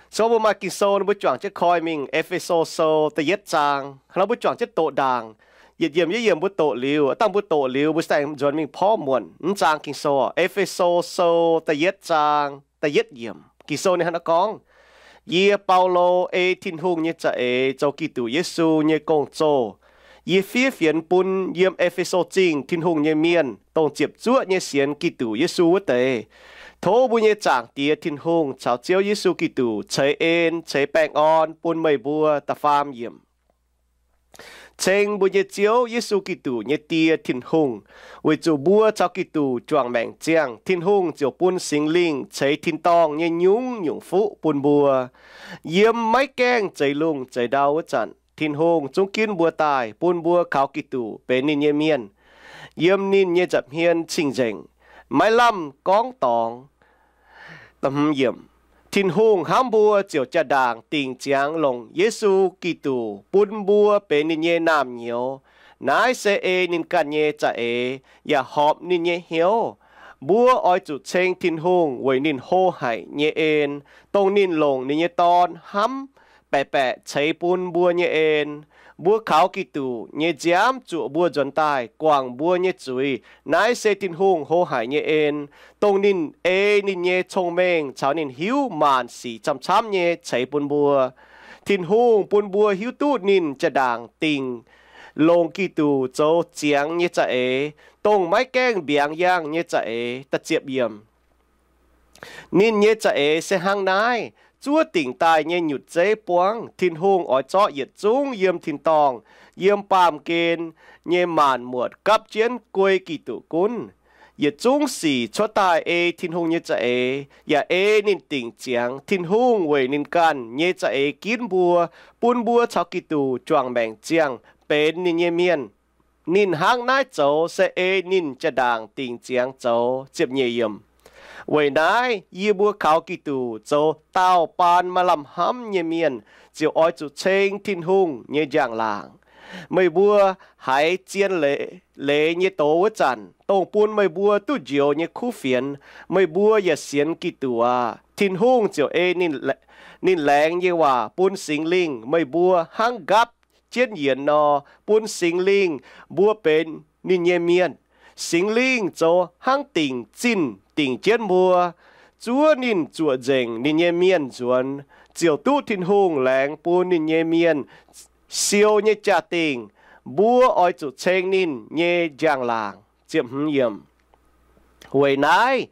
Se gorngv mbuo maaih Ging-Sou nor, mbuo juangc jienv koi mingh E^fe^so Sou da'yietv zaang. Hnangv nor mbuo juangc jienv doqc ndaangc, yietc yiemc yietc yiemc mbuo doqc liuz, dangh mbuo doqc liuz mbuo saeng nzuonx mingh porv muonc. Mv zaang Ging-Sou, E^fe^so Sou da'yietv zaang da'yietv yiemc, Ging-Sou ninh hnangv naaiv gorngv, Yie, Baulo, ei Tin-Hungh nyei za'eix zoux Giduc Yesu nyei gong-zoh. Yie fiev fienx bun yiem E^fe^so Zingh Tin-Hungh nyei mienh, dongh ziepc zuoqv nyei sienx Giduc Yesu wuov deix. Tov mbuo nyei Zaangc Diex Tin-Hungh caux Ziouv Yesu Giduc ceix en ceix baengh orn bun meih mbuo. Da'faam yiemc. Ceng mbuo nyei Ziouv Yesu Giduc nyei Die Tin-Hungh, weic zuqc mbuo caux Giduc juangc maengc ziangh, Tin-Hungh ziouc bun Singx Lingh ceix tin-dorngh nyei nyungc-nyungc fuqv bun mbuo. Yiem maiv gaengh zeix lungh zeix ndau wuov zanc, Tin-Hungh zungv ginv mbuo daaih bun mbuo kaux Giduc benx ninh nyei mienh. Yiem ninh nyei nza'hmien cing-nzengc, maiv lamh gorngv dorngx. Tin-Hungh hnamv mbuo ziouc jaa-ndaangc dingc ziangx longc Yesu Giduc bun mbuo benx ninh nyei naamh nyouz. Naaiv se ei ninh ganh nyei za'eix yaac horpc ninh nyei hnyouv. Mbuo oix zuqc ceng Tin-Hungh weic ninh hlo haic nyei en, dongh ninh longc ninh nyei Dorn hnamv baeqc baeqc ceix bun mbuo nyei en. Mbuo kaux Giduc nyei nziaamv zuoqc mbuo nzuonx daaih guangc mbuo nyei zuiz. Naaiv se Tin-Hungh hlo haic nyei en, dongh ninh ei ninh nyei cong-mengh caux ninh hiuv maanc sic camv-camv nyei ceix bun mbuo. Tin-Hungh bun mbuo hiuv duqv ninh jaa-ndaangc dingc longc Giduc zoux ziangx nyei za'eix, dongh maiv gaengh mbiaangx yangh nyei za'eix. Da'ziepc yiemc. Ninh nyei za'eix se hnangv naaiv. Zuov dingc daaih nyei nyutc zeiv buangv, Tin-Hungh oix zorqv yietc zungv yiem tin-dorngh, yiem baamh gen nyei maanc muotc gapv jienv guei Giduc gunv. Yietc zungv sic cuotv daaih ei Tin-Hungh nyei za'eix, yaac ei ninh dingc ziangx. Tin-Hungh weic ninh ganh nyei za'eix ginv mbuo, bun mbuo caux Giduc juangc maengc ziangh benx ninh nyei mienh. Ninh hnangv naaiv zoux se ei ninh jaa-ndaangc dingc ziangx zoux. Ziepc nyeic yiemc. Weic naaiv yie mbuo kaux Giduc zoux daauh baan maaih lamh hnamv nyei mienh, ziouc oix zuqc ceng Tin-Hungh nyei njang-laangc. Meih mbuo haiz zien leiz nyei doz wuov zanc, dongh bun meih mbuo duqv njoux nyei kuv fienx, meih mbuo yaac sienx Giduc aqv. Tin-Hungh ziouc ei ninh laengz nyei waac bun Singx Lingh meih mbuo hnangv nqaapv jienv yienx nor, bun Singx Lingh mbuo benx ninh nyei mienh. Singx Lingh zoux hnangv dingc zinh dingc jienv mbuo. Zuov ninh zuoqc nzengc ninh nyei mienh nzuonx, ziouc duqv Tin-Hungh laengz bun ninh nyei mienh siou nyei jaa-dingh. Mbuo oix zuqc ceng ninh nyei njang-laangc. Weic naaiv,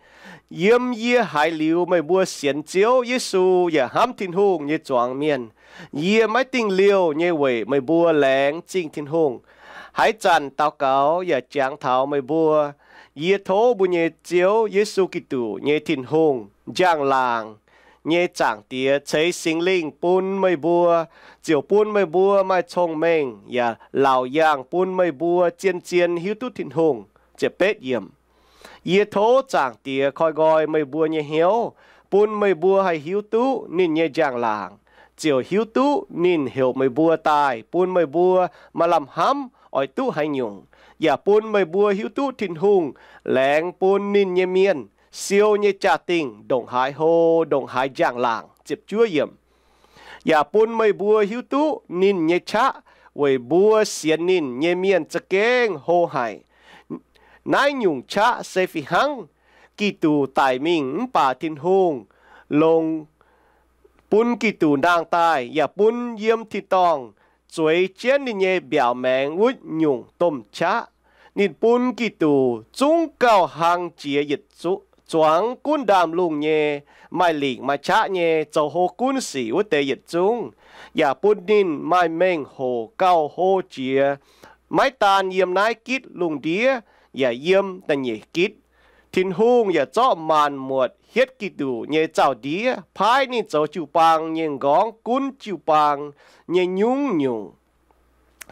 yiem yie haiz liuz meih mbuo sienx Ziouv Yesu yaac hnamv Tin-Hungh nyei zuangx mienh, yie maiv dingh liouh nyei weic meih mbuo laengz zingh Tin-Hungh. Haaix zanc daux gaux yaac jangx taux meih mbuo. Yie tov mbuo nyei Ziouv Yesu Giduc nyei Tin-Hungh, njang-laangc nyei Zaangc Diex ceix Singx Lingh bun meih mbuo, ziouc bun meih mbuo maaih cong-mengh yaac laauc yaangh bun meih mbuo zien-zien hiuv duqv Tin-Hungh. Yie tov Zaangc Diex koi nqoi meih mbuo nyei hnyouv, bun meih mbuo haih hiuv duqv ninh nyei njang-laangc, ziouc hiuv duqv ninh heuc meih mbuo daaih bun meih mbuo maaih lamh hnamv oix duqv haaix nyungc, yaac bun meih mbuo hiuv duqv Tin-Hungh laengz bun ninh nyei mienh siou nyei jaa-dingh ndongc haaix hlo, ndongc haaix njang-laangc. Yaac bun meih mbuo hiuv duqv ninh nyei qaqv weic mbuo sienx ninh nyei mienh za'gengh hlo haic. Naaiv nyungc qaqv se fih hnangv Giduc daic mingh mv baac Tin-Hungh longc bun Giduc nangh daaih yaac bun yiem tin-dorngh zueiz jienv ninh nyei mbiaauc maengx wuov nyungc domh qaqv. Ninh bun Giduc zungv gauh hlang jiex yietc zuangx gunv ndaamv-lungh nyei, maaih lingc maaih qaqv nyei, zoux hlo gunv sic wuov deix yietc zungv, yaac bun ninh maaih mengh hoc gauh hlo jiex, maiv daan yiem naaiv gitv lungh ndiev, yaac yiem da'nyeic gitv. Tin-Hungh yaac zorqv maanc muotc hietv Giduc nyei zaux-ndiev, paaiv ninh zoux jiu-baang nyei nqorngv gunv jiu-baang nyei nyungc-nyungc.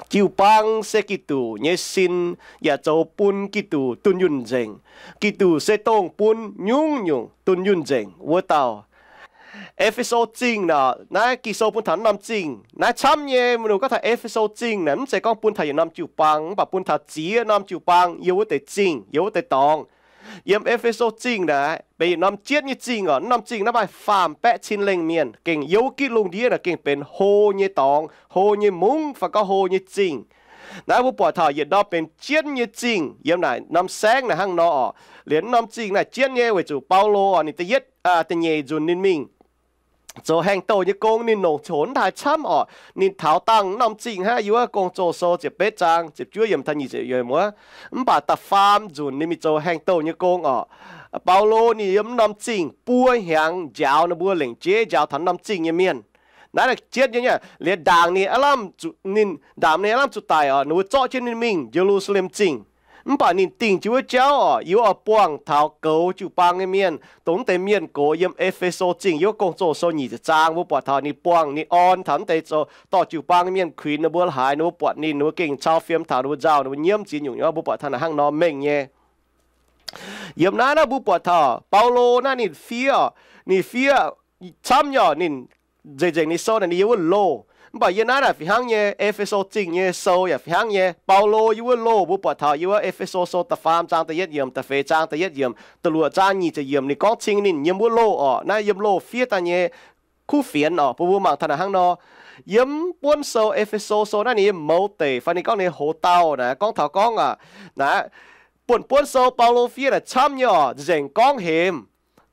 Jiu-baang se Giduc nyei sin, yaac zoux bun Giduc dunh yunh nzengc. Giduc se dongh bun nyungc-nyungc dunh yunh nzengc wuov dauh. E^fe^so Zingh naaic, naaiv Ging-Sou bun taux norm zingh. Naaiv camv nyei, mv nu gorngv taux E^fe^so Zingh naaic, mv zeiz gorngv bun taux yietc norm jiu-baang, mv baac bun taux ziex norm jiu-baang yiem wuov deix zingh, yiem wuov deix dorngx. Yiem E^fe^so Zingh naaic benx yietc norm jienv nyei zingh oc. Norm zingh naaiv maaih faam-baeqv cin lengh mienh, gengh yiem wuov gitv lungh ndiev naaic gengh benx hlo nyei dorngx, hlo nyei mungv, fai gorngv hlo nyei zingh. Naaiv mbuo buatc taux yietc norm benx jienv nyei zingh yiem naaic norm saengv naaic hnangv nor oc. Liuz norm zingh naaic jienv nyei weic zuqc Baulo oc, ninh da'yietv, da'nyeic nzunc ninh mingh zoux haengh douh nyei gong, ninh longc coc mv taaih camv oc. Ninh taux dangh norm zingh hnangv yiem wuov Gong-Zoh sou ziepc betv zaang ziepc juov yiemc taux nyic ziepc yiemc wuov. Mv baac da'faam nzunc ninh mingh zoux haengh douh nyei gong oc, Baulo ninh yiem norm zingh buo hnyangx njaaux ninh mbuo, lengc jeiv njaaux taux norm zingh nyei mienh. Naaiv jienv nyei, liuz ndaangc ninh aav lamh zuqc, ninh ndaangc ninh aav lamh zuqc daic oc, ninh mbuo zorqv jienv ninh mingh Ye^lu^saa^lem Zingh. Mv baac ninh dingh jienv wuov jauv oc, yiem wuov oix buangh taux goux jiu-baang nyei mienh, dongh mv deix mienh gox yiem E^fe^so Zingh. Yiem Gong-Zoh sou nyic ziepc zaang mbuo buatc taux ninh buangh, ninh orn taux mv deix zoux dorh jiu-baang nyei mienh kuinx ninh mbuo la'haaix, ninh mbuo buatc ninh, ninh mbuo gengh cau fiem taux ninh mbuo, nzauh ninh mbuo, nyiemv ziex nyungc nyei, mbuo buatc taux naaic hnangv nor mengh nyei. Yiem naaiv naaiv mbuo buatc taux Baulo naaiv ninh fiev, ninh fiev camv nyei oc. Ninh nzengc nzengc ninh sou naaic ninh yiem wuov loh. Mv baac yiem naaiv naaic fih hnangv nyei E^fe^so Zingh nyei sou yaac fih hnangv nyei. Baulo yiem wuov loh, mbuo buatc taux yiem wuov E^fe^so sou da'faam zaang da'yietv yiemc, da'feix zaang da'yietv yiemc, da'luoqc zaang nyic ziepc yiemc, ninh gorngv cing ninh yiem wuov loh oc. Naaiv yiem loh fiev daaih nyei kuv fienx oc. Bun mbuo mangc taux naaic hnangv nor, yiem buonv sou E^fe^so sou naaiv ninh nyei mouz deic fai ninh gorngv ninh nyei hoz dauh naaic gorngv taux gorngv aqv, naaiv buonv buonv sou Baulo fiev naaic camv nyei oc. Nzengc gorngv hemx,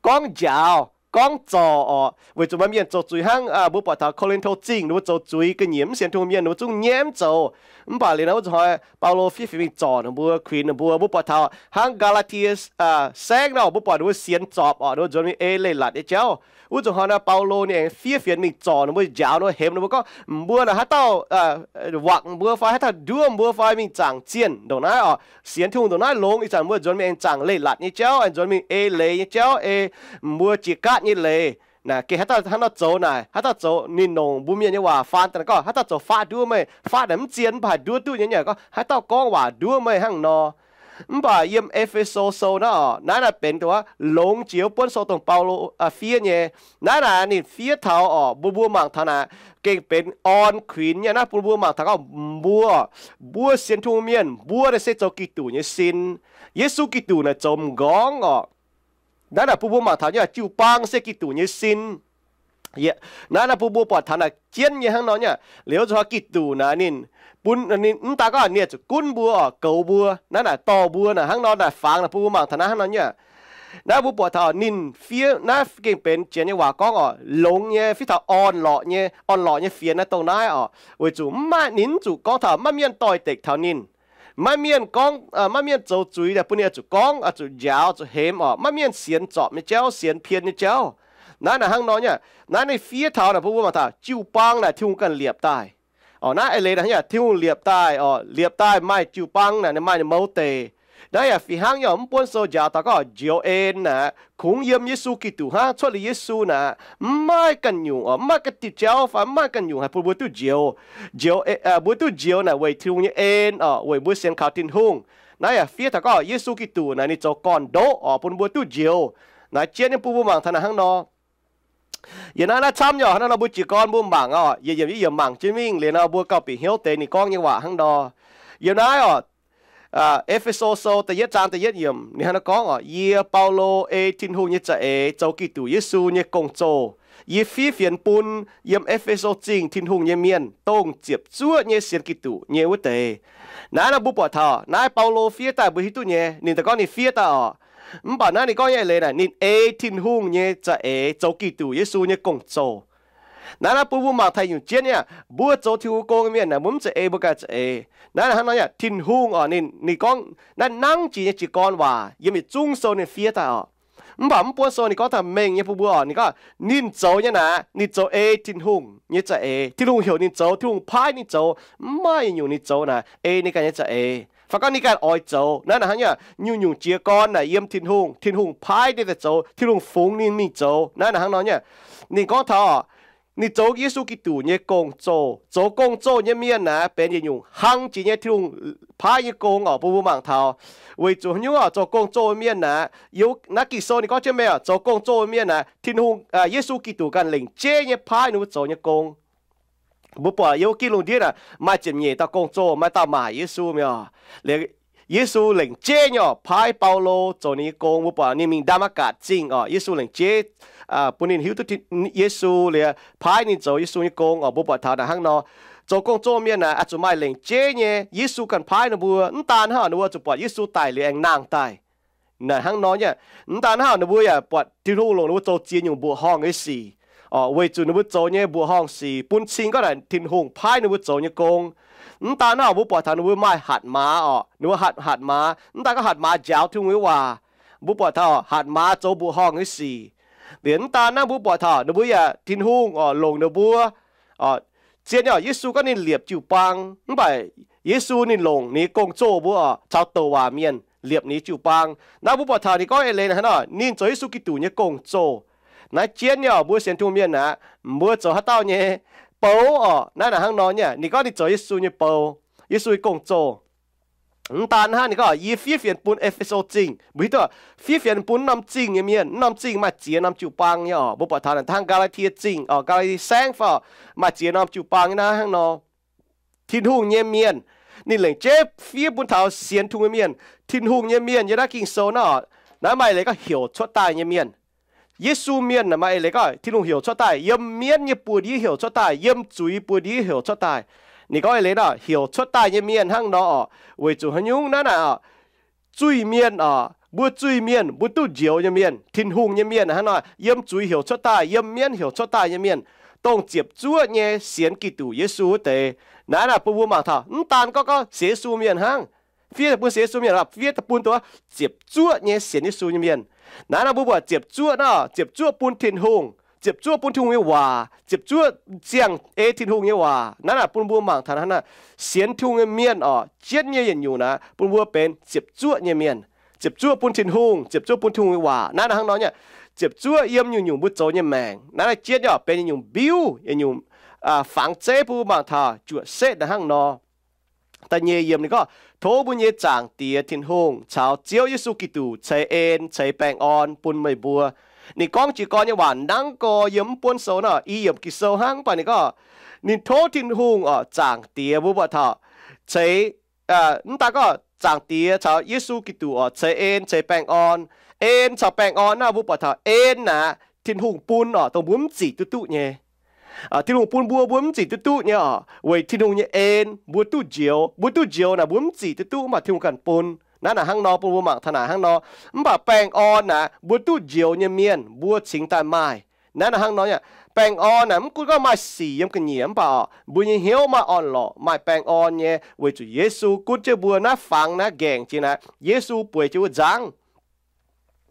gorngv njaaux, gorngv zorc oc. Weic zuqc maaih mienh zoux zuiz hnangv mbuo buatc taux Ko^lin^to Zingh, ninh mbuo zoux zuiz ga'nyiec, mv sienx Tin-Hungh mienh ninh mbuo zungv nyei mv zoux. Mv baac liuz nor wuov zuqc hnoi Baulo fiev fienx mingh zorc ninh mbuo, kuinx ninh mbuo. Mbuo buatc taux hnangv Gaa^laa^tie saengv nor, mbuo buatc ninh mbuo sienx zorpc oc, ninh mbuo nzuonx mingh ei leiz-latc nyei jauv. Wuov zuqc hnoi nor Baulo ninh aengx fiev fienx mingh zorc ninh mbuo, njaaux ninh mbuo, hemx ninh mbuo gorngv, mbuo naaic haaix dauh wakc mbuo fai haaix dauh nduov mbuo fai mingh zaangc zienh ndongc naaiv oc, sienx Tin-Hungh ndongc naaiv longx, ih zanc mbuo nzuonx mingh aengx zaangc leiz-latc nyei jauv, aengx nzuonx mingh ei leiz nyei jauv, ei mbuo jiex gaatv nyei leiz. Naaic gengh haaix dauh hnangv nor zoux naaic, haaix dauh zoux, ninh longc mbuo mienh nyei waac faan daaih gorngv, haaix dauh zoux faqv nduov meih, faqv naaic mv zien mv baac haih nduov duqv nyei, gorngv haaix dauh gorngv waac nduov meih hnangv nor. Mv baac yiem E^fe^so sou naaiv oc, naaiv naaic benx dongh wuov longx jiex wuov buonv sou dongh Baulo fiev nyei. Naaiv naaic ninh fiev taux oc, mbuo mbuo mangc taux naaic gengh benx orn kuinx nyei. Naaiv bun mbuo mangc taux gorngv mbuo, mbuo sienx Tin-Hungh mienh mbuo naaic se zoux Giduc nyei sin. Yesu Giduc naaic zoux m'nqorngv oc. Naaiv naaic bun mbuo mangc taux nyei jiu-baang se Giduc nyei sin. Naaiv naaic bun mbuo buatc taux naaic jienv nyei hnangv nor nyei. Liuz zuqc hnoi Giduc naaic ninh bun, ninh mv daan gorngv ninh zuqc gunv mbuo oc, goux mbuo, naaiv naaic dorh mbuo naaic hnangv nor naaic fangx naaic bun mbuo mangc taux naaiv hnangv nor nyei. Naaiv mbuo buatc taux ninh fiev naaiv gengh benx Janx nyei waac gorngv oc, longx nyei fiev taux orn-lorqc nyei, orn-lorqc nyei fienx naaiv dongh naaiv oc. Weic zuqc mv maaih, ninh mv zuqc gorngv taux maiv mienh doix-dekc taux ninh. Maiv mienh gorngv, maiv mienh zoux zuiz daaih bun ninh oix zuqc gorngv, oix zuqc njaaux, oix zuqc hemx oc. Maiv mienh sienx zorpc nyei jauv, sienx pien nyei jauv. Naaiv naaic hnangv nor nyei. Naaiv ninh fiev taux naaic bun mbuo mangc taux jiu-baang naaic Tin-Hungh ganh liepc daaih. Oc, naaiv eix leiz naaic hnangv nyei, Tin-Hungh liepc daaih oc, liepc daaih maaih jiu-baang naaic ninh maaih ninh mouz deic. Naaiv yaac fih hnangv nyei oc, mv buonv sou njaaux taux gorngv njoux en naaic kungx yiem Yesu Giduc hnangv. Cuotv liuz Yesu naaic mv maaih ganh nyungc oc, mv maaih ga'diuh jauv fai mv maaih ganh nyungc haih bun mbuo duqv njoux. Njoux, mbuo duqv njoux naaic weic Tin-Hungh nyei en oc, weic mbuo sienx kaux Tin-Hungh. Naaiv yaac fiev taux gorngv Yesu Giduc naaic ninh zoux gorn-ndoqv oc, bun mbuo duqv njoux. Naaiv jienv nyei bun mbuo mangc taux naaic hnangv nor. Yiem naaiv naaiv camv nyei oc, hnangv nor mbuo jiez gorn mbuo mangc oc, yietc yiemc yietc yiemc mangc jienv mingh liuz nor mbuo gauh bieqc hnyouv deix ninh gorngv nyei waac hnangv nor. Yiem naaiv oc, E^fe^so Sou da'yietv zaang da'yietv yiemc ninh hnangv naaiv gorngv oc, Yie, Baulo, ei Tin-Hungh nyei za'eix zoux Giduc Yesu nyei gong-zoh. Yie fiev fienx bun yiem E^fe^so Zingh Tin-Hungh nyei mienh, dongh ziepc zuoqv nyei sienx Giduc nyei wuov deix. Naaiv nor mbuo buatc taux naaiv Baulo fiev daaih mbuo hiuv duqv nyei, ninh daaih gorngv ninh fiev daaih oc. Mv baac naaiv ninh gorngv nyei eix leiz naaic, ninh ei Tin-Hungh nyei za'eix zoux Giduc Yesu nyei gong-zoh. Naaiv naaiv bun mbuo mangc taux nyungc jienv nyei, mbuo zoux Tin-Hungh gong nyei mienh naaic, mbuo mv zeiz ei mbuo ganh za'eix. Naaiv hnangv nor nyei, Tin-Hungh oc, ninh, ninh gorngv naaiv nangv jiex nyei jiez gorn waac yiem yietc zungv sou ninh fiev daaih oc. Mv baac mv buonv sou ninh gorngv taux mengh nyei bun mbuo oc, ninh gorngv ninh zoux nyei naaic, ninh zoux ei Tin-Hungh nyei za'eix. Tin-Hungh heuc ninh zoux, Tin-Hungh paaiv ninh zoux, mv maaih nyungc ninh zoux naaic ei ninh ganh nyei za'eix fai gorngv ninh ganh oix zoux. Naaiv naaic hnangv nyei, nyungc-nyungc jiez gorn naaic yiem Tin-Hungh, Tin-Hungh paaiv ninh daaih zoux, Tin-Hungh fungx ninh mingh zoux. Naaiv naaic hnangv nor nyei, ninh gorngv taux ninh zoux Yesu Giduc nyei gong-zoh. Zoux gong-zoh nyei mienh naaic benx yietc nyungc hlang jiex nyei Tin-Hungh paaiv nyei gong oc, bun mbuo mangc taux. Weic zuqc haaix nyungc oc, zoux gong-zoh mienh naaic, naaiv Ging-Sou ninh gorngv jienv meih oc, zoux gong-zoh mienh naaic, Tin-Hungh, Yesu Giduc ganh lengc jeiv nyei paaiv ninh mbuo zoux nyei gong. Mbuo buatc yiem wuov gitv lungh ndiev naaic maaih ziepc nyeic dauh gong-zoh, maaih dauh maaic Yesu mi'aqv. Yesu lengc jeiv nyei oc paaiv Baulo zoux ninh nyei gong. Mbuo buatc ninh mingh Ndaa^matv^gatc Zingh oc, Yesu lengc jeiv bun ninh hiuv duqv Yesu liuz paaiv ninh zoux Yesu nyei gong oc. Mbuo buatc taux naaic hnangv nor, zoux gong-zoh mienh naaic oix zuqc maaih lengc jeiv nyei Yesu ganh paaiv ninh mbuo. Mv daan hnangv, ninh mbuo zuqc buatc Yesu daic liuz aengx nangh daaih. Naaic hnangv nor nyei. Mv daan hnangv, ninh mbuo yaac buatc Tin-Hungh longc ninh mbuo zoux ziex nyungc mbuoqc horngh nyei sic oc, weic zuqc ninh mbuo zoux nyei mbuoqc horngh sic bun cing gorngv naaic Tin-Hungh paaiv ninh mbuo zoux nyei gong. Mv daan hnangv, mbuo buatc taux ninh mbuo maaih hatc maaz oc, ninh mbuo hatc, hatc maaz. Mv daan gorngv hatc maaz njaaux Tin-Hungh nyei waac, mbuo buatc taux hatc maaz zoux mbuoqc horngh nyei sic. Liuz mv daan naaiv, mbuo buatc taux ninh mbuo yaac Tin-Hungh oc longc ninh mbuo zien nyei oc. Yesu gorngv ninh liepc jiu-baang, mv baac Yesu ninh longc ninh nyei gong-zoh mbuo oc caux douc waac mienh liepc ninh nyei jiu-baang. Naaiv mbuo buatc taux ninh gorngv eix leiz hnangv nor, ninh zoux Yesu Giduc nyei gong-zoh. Naaiv jienv nyei oc, mbuo sienx Tin-Hungh mienh aqv, mbuo zoux haaix dauh nyei bou oc? Naaiv naaic hnangv nor nyei, ninh gorngv ninh zoux Yesu nyei bou, Yesu nyei gong-zoh. Mv daan hnangv, ninh gorngv yie fiev fienx bun E^fe^so Zingh. Mbuo hiuv duqv fiev fienx bun wuov norm zingh nyei mienh. Wuov norm zingh maaih ziex norm jiu-baang nyei oc. Mbuo buatc taux naaic hnangv Gaa^laa^tie Zingh oc, Gaa^laa^tie Saengv fai maaih ziex norm jiu-baang nyei naaiv hnangv nor. Tin-Hungh nyei mienh, ninh lengc jeiv fiev bun taux sienx Tin-Hungh nyei mienh. Tin-Hungh nyei mienh yiem naaiv Ging-Sou naaiv oc, naaiv maaih eix leiz gorngv heuc cuotv daaih nyei mienh. Yesu mienh maaih eix leiz gorngv Tin-Hungh heuc cuotv daaih, yiem mienv nyei buoz-ndiev heuc cuotv daaih, yiem zuiz buoz-ndiev heuc cuotv daaih. Ninh gorngv eix leiz nor, heuc cuotv daaih nyei mienh hnangv nor oc. Weic zuqc haaix nyungc naaiv naaic oc, zuiz-mienh oc, mbuo zuiz-mienh, mbuo duqv njoux nyei mienh, Tin-Hungh nyei mienh hnangv nor, yiem zuiz heuc cuotv daaih, yiem mienv heuc cuotv daaih nyei mienh, dongh ziepc zuoqv nyei sienx Giduc Yesu wuov deix. Naaiv naaic bun mbuo mangc taux mv daan gorngv, gorngv sienx Yesu mienh hnangv, fiev daaih bun sienx Yesu mienh, fiev daaih bun dongh ziepc zuoqv nyei sienx Yesu nyei mienh. Naaiv naaic mbuo buatc ziepc zuoqv naaiv, ziepc zuoqv bun Tin-Hungh, ziepc zuoqv bun Tin-Hungh nyei waac, ziepc zuoqv ziangh ei Tin-Hungh nyei waac. Naaiv naaic bun mbuo mangc taux hnangv naaic, sienx Tin-Hungh nyei mienh oc, jienv nyei yietc nyungc naaic bun mbuo benx ziepc zuoqv nyei mienh. Ziepc zuoqv bun Tin-Hungh, ziepc zuoqv bun Tin-Hungh nyei waac. Naaiv naaic hnangv nor nyei, ziepc zuoqv yiem nyungc-nyungc mbuo zoux nyei maengc. Naaiv naaic jienv nyei oc, benx nyungc-nyungc mbiuv, yietc nyungc fangx zeiv bun mbuo mangc taux juoqc setv naaic hnangv nor. Da'nyeic yiemc ninh gorngv, tov mbuo nyei Zaangc Diex Tin-Hungh caux Ziouv Yesu Giduc ceix en ceix baengh orn bun meih mbuo. Ninh gorngv jiez gorn nyei waac nangv gorx yiem mv buonv sou naaiv, i yiemc Ging-Sou hnangv, mv baac ninh gorngv, ninh tov Tin-Hungh oc, Zaangc Diex, mbuo buatc taux ceix, mv daan gorngv Zaangc Diex caux Yesu Giduc oc ceix en ceix baengh orn. En caux baengh orn naaiv mbuo buatc taux en naaic Tin-Hungh bun oc, dongh mbuo mv zic duqv duqv nyei. Tin-Hungh bun mbuo, mbuo mv zic duqv duqv nyei oc. Weic Tin-Hungh nyei en mbuo duqv njoux. Mbuo duqv njoux naaic mbuo mv zic duqv duqv, mv baac Tin-Hungh ganh bun. Naaiv naaic hnangv nor bun mbuo mangc taux naaic hnangv nor. Mv baac baengh orn naaic mbuo duqv njoux nyei mienh mbuo cingx daaih maaih. Naaiv naaic hnangv nor nyei, baengh orn naaic mv gunv gorngv maaih sic yiem ga'nyiec, mv baac oc, mbuo nyei hnyouv maaih orn-lorqc, maaih baengh orn nyei, weic zuqc Yesu gunv jienv mbuo naaiv fangx naaiv nqaengc jiex naaic, Yesu bueix jienv wuov nzangv.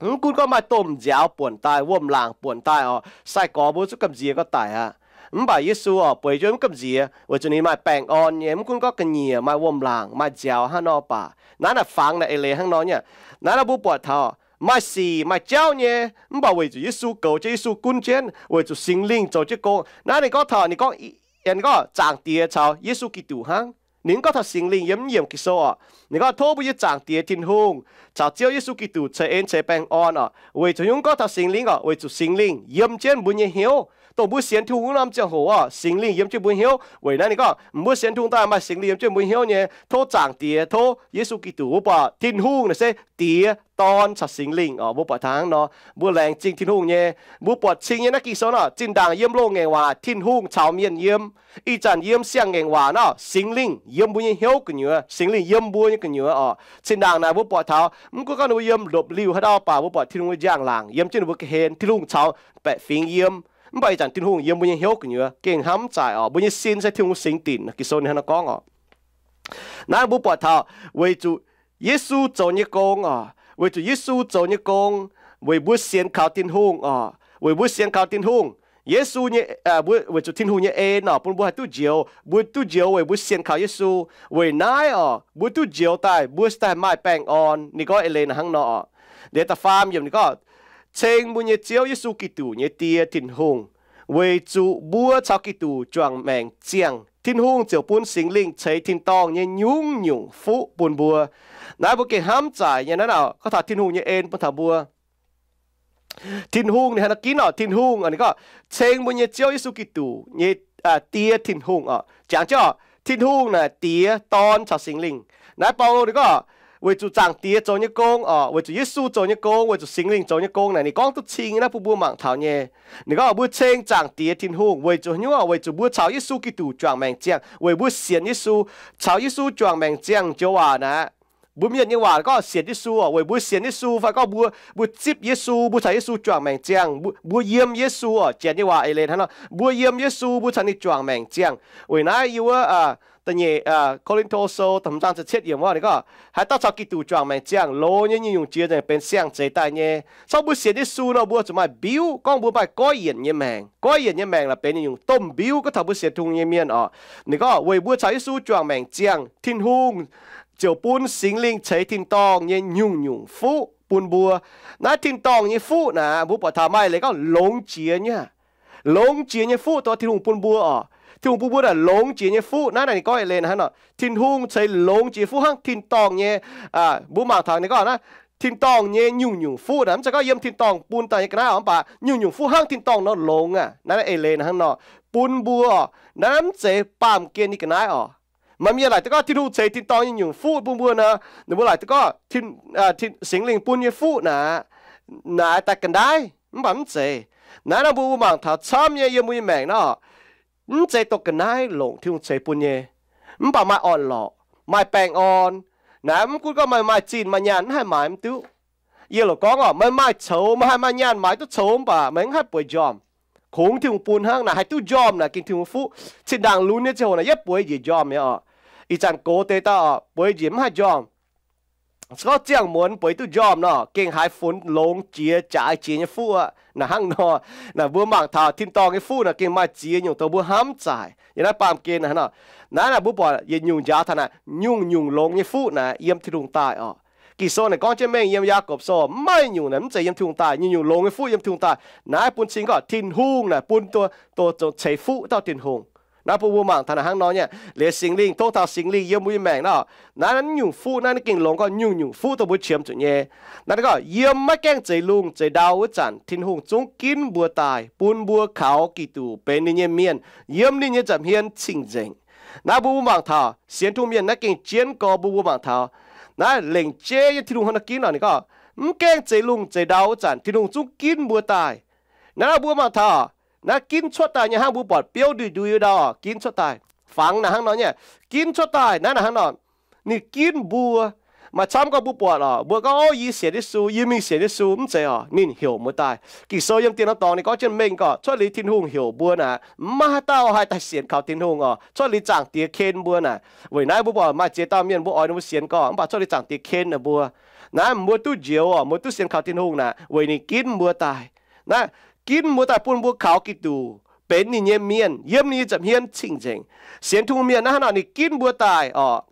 Mv gunv gorngv maaih domh nziaaux buonc daaih, wuom-laangc buonc daaih oc, sai-gorx mbuo zungv gamh nziex gorngv daic aqv. Mv baac Yesu oc, bueix jienv mv gamh nziex, weic zuqc ninh maaih baengh orn nyei, mv gunv gorngv ga'nyiec maaih wuom-laangc, maaih nziaaux hnangv nor baac. Naaiv naaic fangx naaic eix leiz hnangv nor nyei. Naaiv naaiv mbuo buatc taux maaih sic maaih jauv nyei, mv baac weic zuqc Yesu goux jienv, Yesu gunv jienv, weic zuqc Singx Lingh zoux jienv gong. Naaiv ninh gorngv taux, ninh gorngv, ninh gorngv Zaangc Diex caux Yesu Giduc hnangv. Ninh mv gorngv taux Singx Lingh yiem mv yiemc Ging-Sou oc. Ninh gorngv, tov mbuo nyei Zaangc Diex Tin-Hungh caux Ziouv Yesu Giduc ceix en ceix baengh orn oc. Weic zuqc nyungc gorngv taux Singx Lingh oc, weic zuqc Singx Lingh yiem jienv mbuo nyei hnyouv. Dongh mbuo sienx Tin-Hungh wuov norm ziangh hoc oc, Singx Lingh yiem jienv mbuo hnyouv. Weic naaiv ninh gorngv, mbuo sienx Tin-Hungh daaih maaih Singx Lingh yiem jienv mbuo hnyouv nyei. Tov Zaangc Diex, tov Yesu Giduc, mbuo buatc Tin-Hungh naaic se Diex, Dorn caux Singx Lingh oc. Mbuo buatc taux hnangv nor, mbuo laengz zingh Tin-Hungh nyei. Mbuo buatc cing nyei naaiv Ging-Sou nor, zinh ndaangc yiem loz-ngaengc waac Tin-Hungh caux mienh yiem. Ih zanc yiem siang-ngaengc waac nor, Singx Lingh yiem mbuo nyei hnyouv gu'nyuoz, Singx Lingh yiem mbuo nyei gu'nyuoz oc. Zinh ndaangc naaic mbuo buatc taux, mv gunv gorngv ninh mbuo yiem ndopv-liuh haaix dauh baac, mbuo buatc Tin-Hungh nyei njang-laangc yiem jienv ninh mbuo ga'hlen, Tin-Hungh caux baeqc fingx yiem. Mv baac ih zanc Tin-Hungh yiem mbuo nyei hnyouv gu'nyuoz, gengh hnamv zaaic oc. Mbuo nyei sin se Tin-Hungh singx dinc, Ging-Sou ninh hnangv nor gorngv oc. Naaiv mbuo buatc taux weic zuqc Yesu zoux nyei gong oc, weic zuqc Yesu zoux nyei gong, weic mbuo sienx kaux Tin-Hungh oc, weic mbuo sienx kaux Tin-Hungh. Yesu nyei, weic zuqc Tin-Hungh nyei en oc, bun mbuo haih duqv njoux. Mbuo duqv njoux weic mbuo sienx kaux Yesu. Weic naaiv oc, mbuo duqv njoux daaih, mbuo se daaih maaih baengh orn. Ninh gorngv eix leiz naaic hnangv nor oc. Liuz da'faam yiemc ninh gorngv, ceng mbuo nyei Ziouv Yesu Giduc nyei Die Tin-Hungh, weic zuqc mbuo caux Giduc juangc maengc ziangh, Tin-Hungh ziouc bun Singx Lingh ceix tin-dorngh nyei nyungc-nyungc fuqv bun mbuo. Naaiv mbuo gengh hnamv zaaic nyei naaiv nor, gorngv taux Tin-Hungh nyei en bun taux mbuo. Tin-Hungh ninh haaix nor ginv oc? Tin-Hungh ninh gorngv ceng mbuo nyei Ziouv Yesu Giduc nyei Die Tin-Hungh oc. Jangx jienv oc, Tin-Hungh naaic Diex, Dorn caux Singx Lingh. Naaiv Baulo ninh gorngv weic zuqc Zaangc Diex zoux nyei gong oc, weic zuqc Yesu zoux nyei gong, weic zuqc Singx Lingh zoux nyei gong naaic, ninh gorngv duqv cing naaiv bun mbuo mangc taux nyei. Ninh gorngv mbuo ceng Zaangc Diex Tin-Hungh weic zuqc hnyouv, weic zuqc mbuo caux Yesu Giduc juangc maengc ziangh, weic mbuo sienx Yesu, caux Yesu juangc maengc ziangh joux waac naaic. Mbuo mienh nyei waac gorngv sienx Yesu oc, weic mbuo sienx Yesu fai gorngv mbuo, mbuo zipv Yesu, mbuo caux Yesu juangc maengc ziangh, mbuo, mbuo yiem Yesu oc. Janx nyei waac eix leiz hnangv nor, mbuo yiem Yesu, mbuo caux ninh juangc maengc ziangh. Weic naaiv yiem wuov da'nyeic Ko^lin^to Sou da'hmz zaang ziepc cietv yiemc wuov ninh gorngv, haaix dauh caux Giduc juangc maengc ziangh, loz nyei nyungc-nyungc jiex nzengc benx siang-zeix daaih nyei. Corc mbuo sienx Yesu nor, mbuo zuqc maaih mbiuv, gorngv mbuo maaih goiv yienc nyei maengc. Goiv yienc nyei maengc laaix benx nyungc-nyungc domh mbiuv gorngv taux mbuo sienx Tin-Hungh nyei mienh oc. Ninh gorngv weic mbuo caux Yesu juangc maengc ziangh, Tin-Hungh ziouc bun Singx Lingh ceix tin-dorngh nyei nyungc-nyungc fuqv bun mbuo. Naaiv tin-dorngh nyei fuqv naaic, mbuo buatc taux maaih leiz gorngv longx jiex nyei, longx jiex nyei fuqv dongh Tin-Hungh bun mbuo oc. Tin-Hungh bun mbuo naaic longx jiex nyei fuqv. Naaiv naaic ninh gorngv eix leiz hnangv nor, Tin-Hungh ceix longx jiex fuqv hnangv tin-dorngh nyei. Mbuo mangc taux ninh gorngv naaiv tin-dorngh nyei nyungc-nyungc fuqv naaic, mv zeiz gorngv yiem tin-dorngh bun daaih nyei ga'naaiv oc, mv baac nyungc-nyungc fuqv hnangv tin-dorngh nor longx aqv. Naaiv eix leiz hnangv nor, bun mbuo, naaiv mv zeiz baamh gen nyei ga'naaiv oc. Maaih mienh laaic duqv gorngv Tin-Hungh ceix tin-dorngh nyei nyungc fuqv bun mbuo nor, ninh mbuo laaic duqv gorngv Singx Lingh bun nyei fuqv naaic, naaic daaih ga'naaiv, mv baac mv zeiz. Naaiv nor mbuo mangc taux camv nyei yiem mbuo nyei maengc nor, mv zeiz dongh ga'naaiv longc Tin-Hungh ceix bun nyei. Mv baac maaih orn-lorqc, maaih baengh orn. Naaiv mv gunv gorngv meih maaih zinh maaih nyaanh mv haih maaiz mv duqv. Yie loc gorngv oc, meih maaih coux, meih haih maaih nyaanh maaiz duqv coux mv baac meih mv haih bueix njormh. Kungx Tin-Hungh bun hnangv naaic, haih duqv njormh naaic gengh Tin-Hungh fuqv. Zinh ndaangc lunx nyei ziangh hoc naaic yietv bueix njiec njormh mi'aqv oc. Ih zanc gox deix dauh oc, bueix njiec mv haih njormh. Se gorngv ziangh muonz bueix duqv njormh nor, gengh haiz funx longx jiex, jaaix jiex nyei fuqv aqv. Naaic hnangv nor, naaic mbuo mangc taux tin-dorngh nyei fuqv naaic gengh maaih ziex nyungc dongh mbuo hnamv zaaic. Yiem naaiv baamh gen naaic hnangv nor, naaiv naaic mbuo buatc yietc nyungc njaaux taux naaic nyungc-nyungc longx nyei fuqv naaic yiem Tin-Hungh daaih oc. Ging-Sou naaic gorngv jienv mengh yiem Yaagorpc Sou, mv maaih nyungc naaic mv zeiz yiem Tin-Hungh daaih, nyungc-nyungc longx nyei fuqv yiem Tin-Hungh daaih. Naaiv bun cing gorngv Tin-Hungh naaic bun dongh, dongh ceix fuqv dauh Tin-Hungh. Naaiv bun mbuo mangc taux naaic hnangv nor nyei, liuz Singx Lingh, tov taux Singx Lingh yiem mbuo nyei maengc nor, naaiv nyungc fuqv naaiv ninh gengh longx gorngv nyungc-nyungc fuqv dongh mbuo qiemx zuqc nyei. Naaiv gorngv yiem maiv gaengh zeix lungh zeix ndau wuov zanc, Tin-Hungh zungv ginv mbuo daaih, bun mbuo kaux Giduc benx ninh nyei mienh, yiem ninh nyei nza'hmien cing-nzengc. Naaiv mbuo mbuo mangc taux sienx Tin-Hungh mienh naaiv gengh jienv gorx mbuo mbuo mangc taux naaiv lengc jeiv nyei Tin-Hungh hnangv nor ginv oc. Ninh gorngv mv gaengh zeix lungh zeix ndau wuov zanc, Tin-Hungh zungv ginv mbuo daaih. Naaiv mbuo mangc taux naaiv ginv cuotv daaih nyei hnangv mbuo buatc biouv nduih nduih ndau oc, ginv cuotv daaih. Fangx naaic hnangv nor nyei, ginv cuotv daaih naaiv naaic hnangv nor, ninh ginv mbuo. Maaih camv gorngv mbuo buatc oc, mbuo gorngv, Ov, yie sienx Yesu, yie mingh sienx Yesu, mv zeiz oc. Ninh heuc mbuo daaih. Ging-Sou yiem dien norm dorngx ninh gorngv jienv mengh gorqv cuotv liuz Tin-Hungh heuc mbuo naaic, mv maaih haaix dauh haih daaih sienx kaux Tin-Hungh oc. Cuotv liuz Zaangc Diex ken mbuo naaic. Weic naaiv mbuo buatc maaih ziex dauh mienh mbuo oix ninh mbuo sienx gorqv, mv baac cuotv liuz Zaangc Diex ken ninh mbuo. Naaiv mbuo duqv njoux oc, mbuo duqv sienx kaux Tin-Hungh naaic weic ninh ginv mbuo daaih. Naaiv ginv mbuo daaih bun mbuo kaux Giduc, benx ninh nyei mienh, yiem ninh nyei nza'hmien cing-nzengc. Sienx Tin-Hungh mienh naaiv hnangv nor ninh ginv mbuo daaih oc.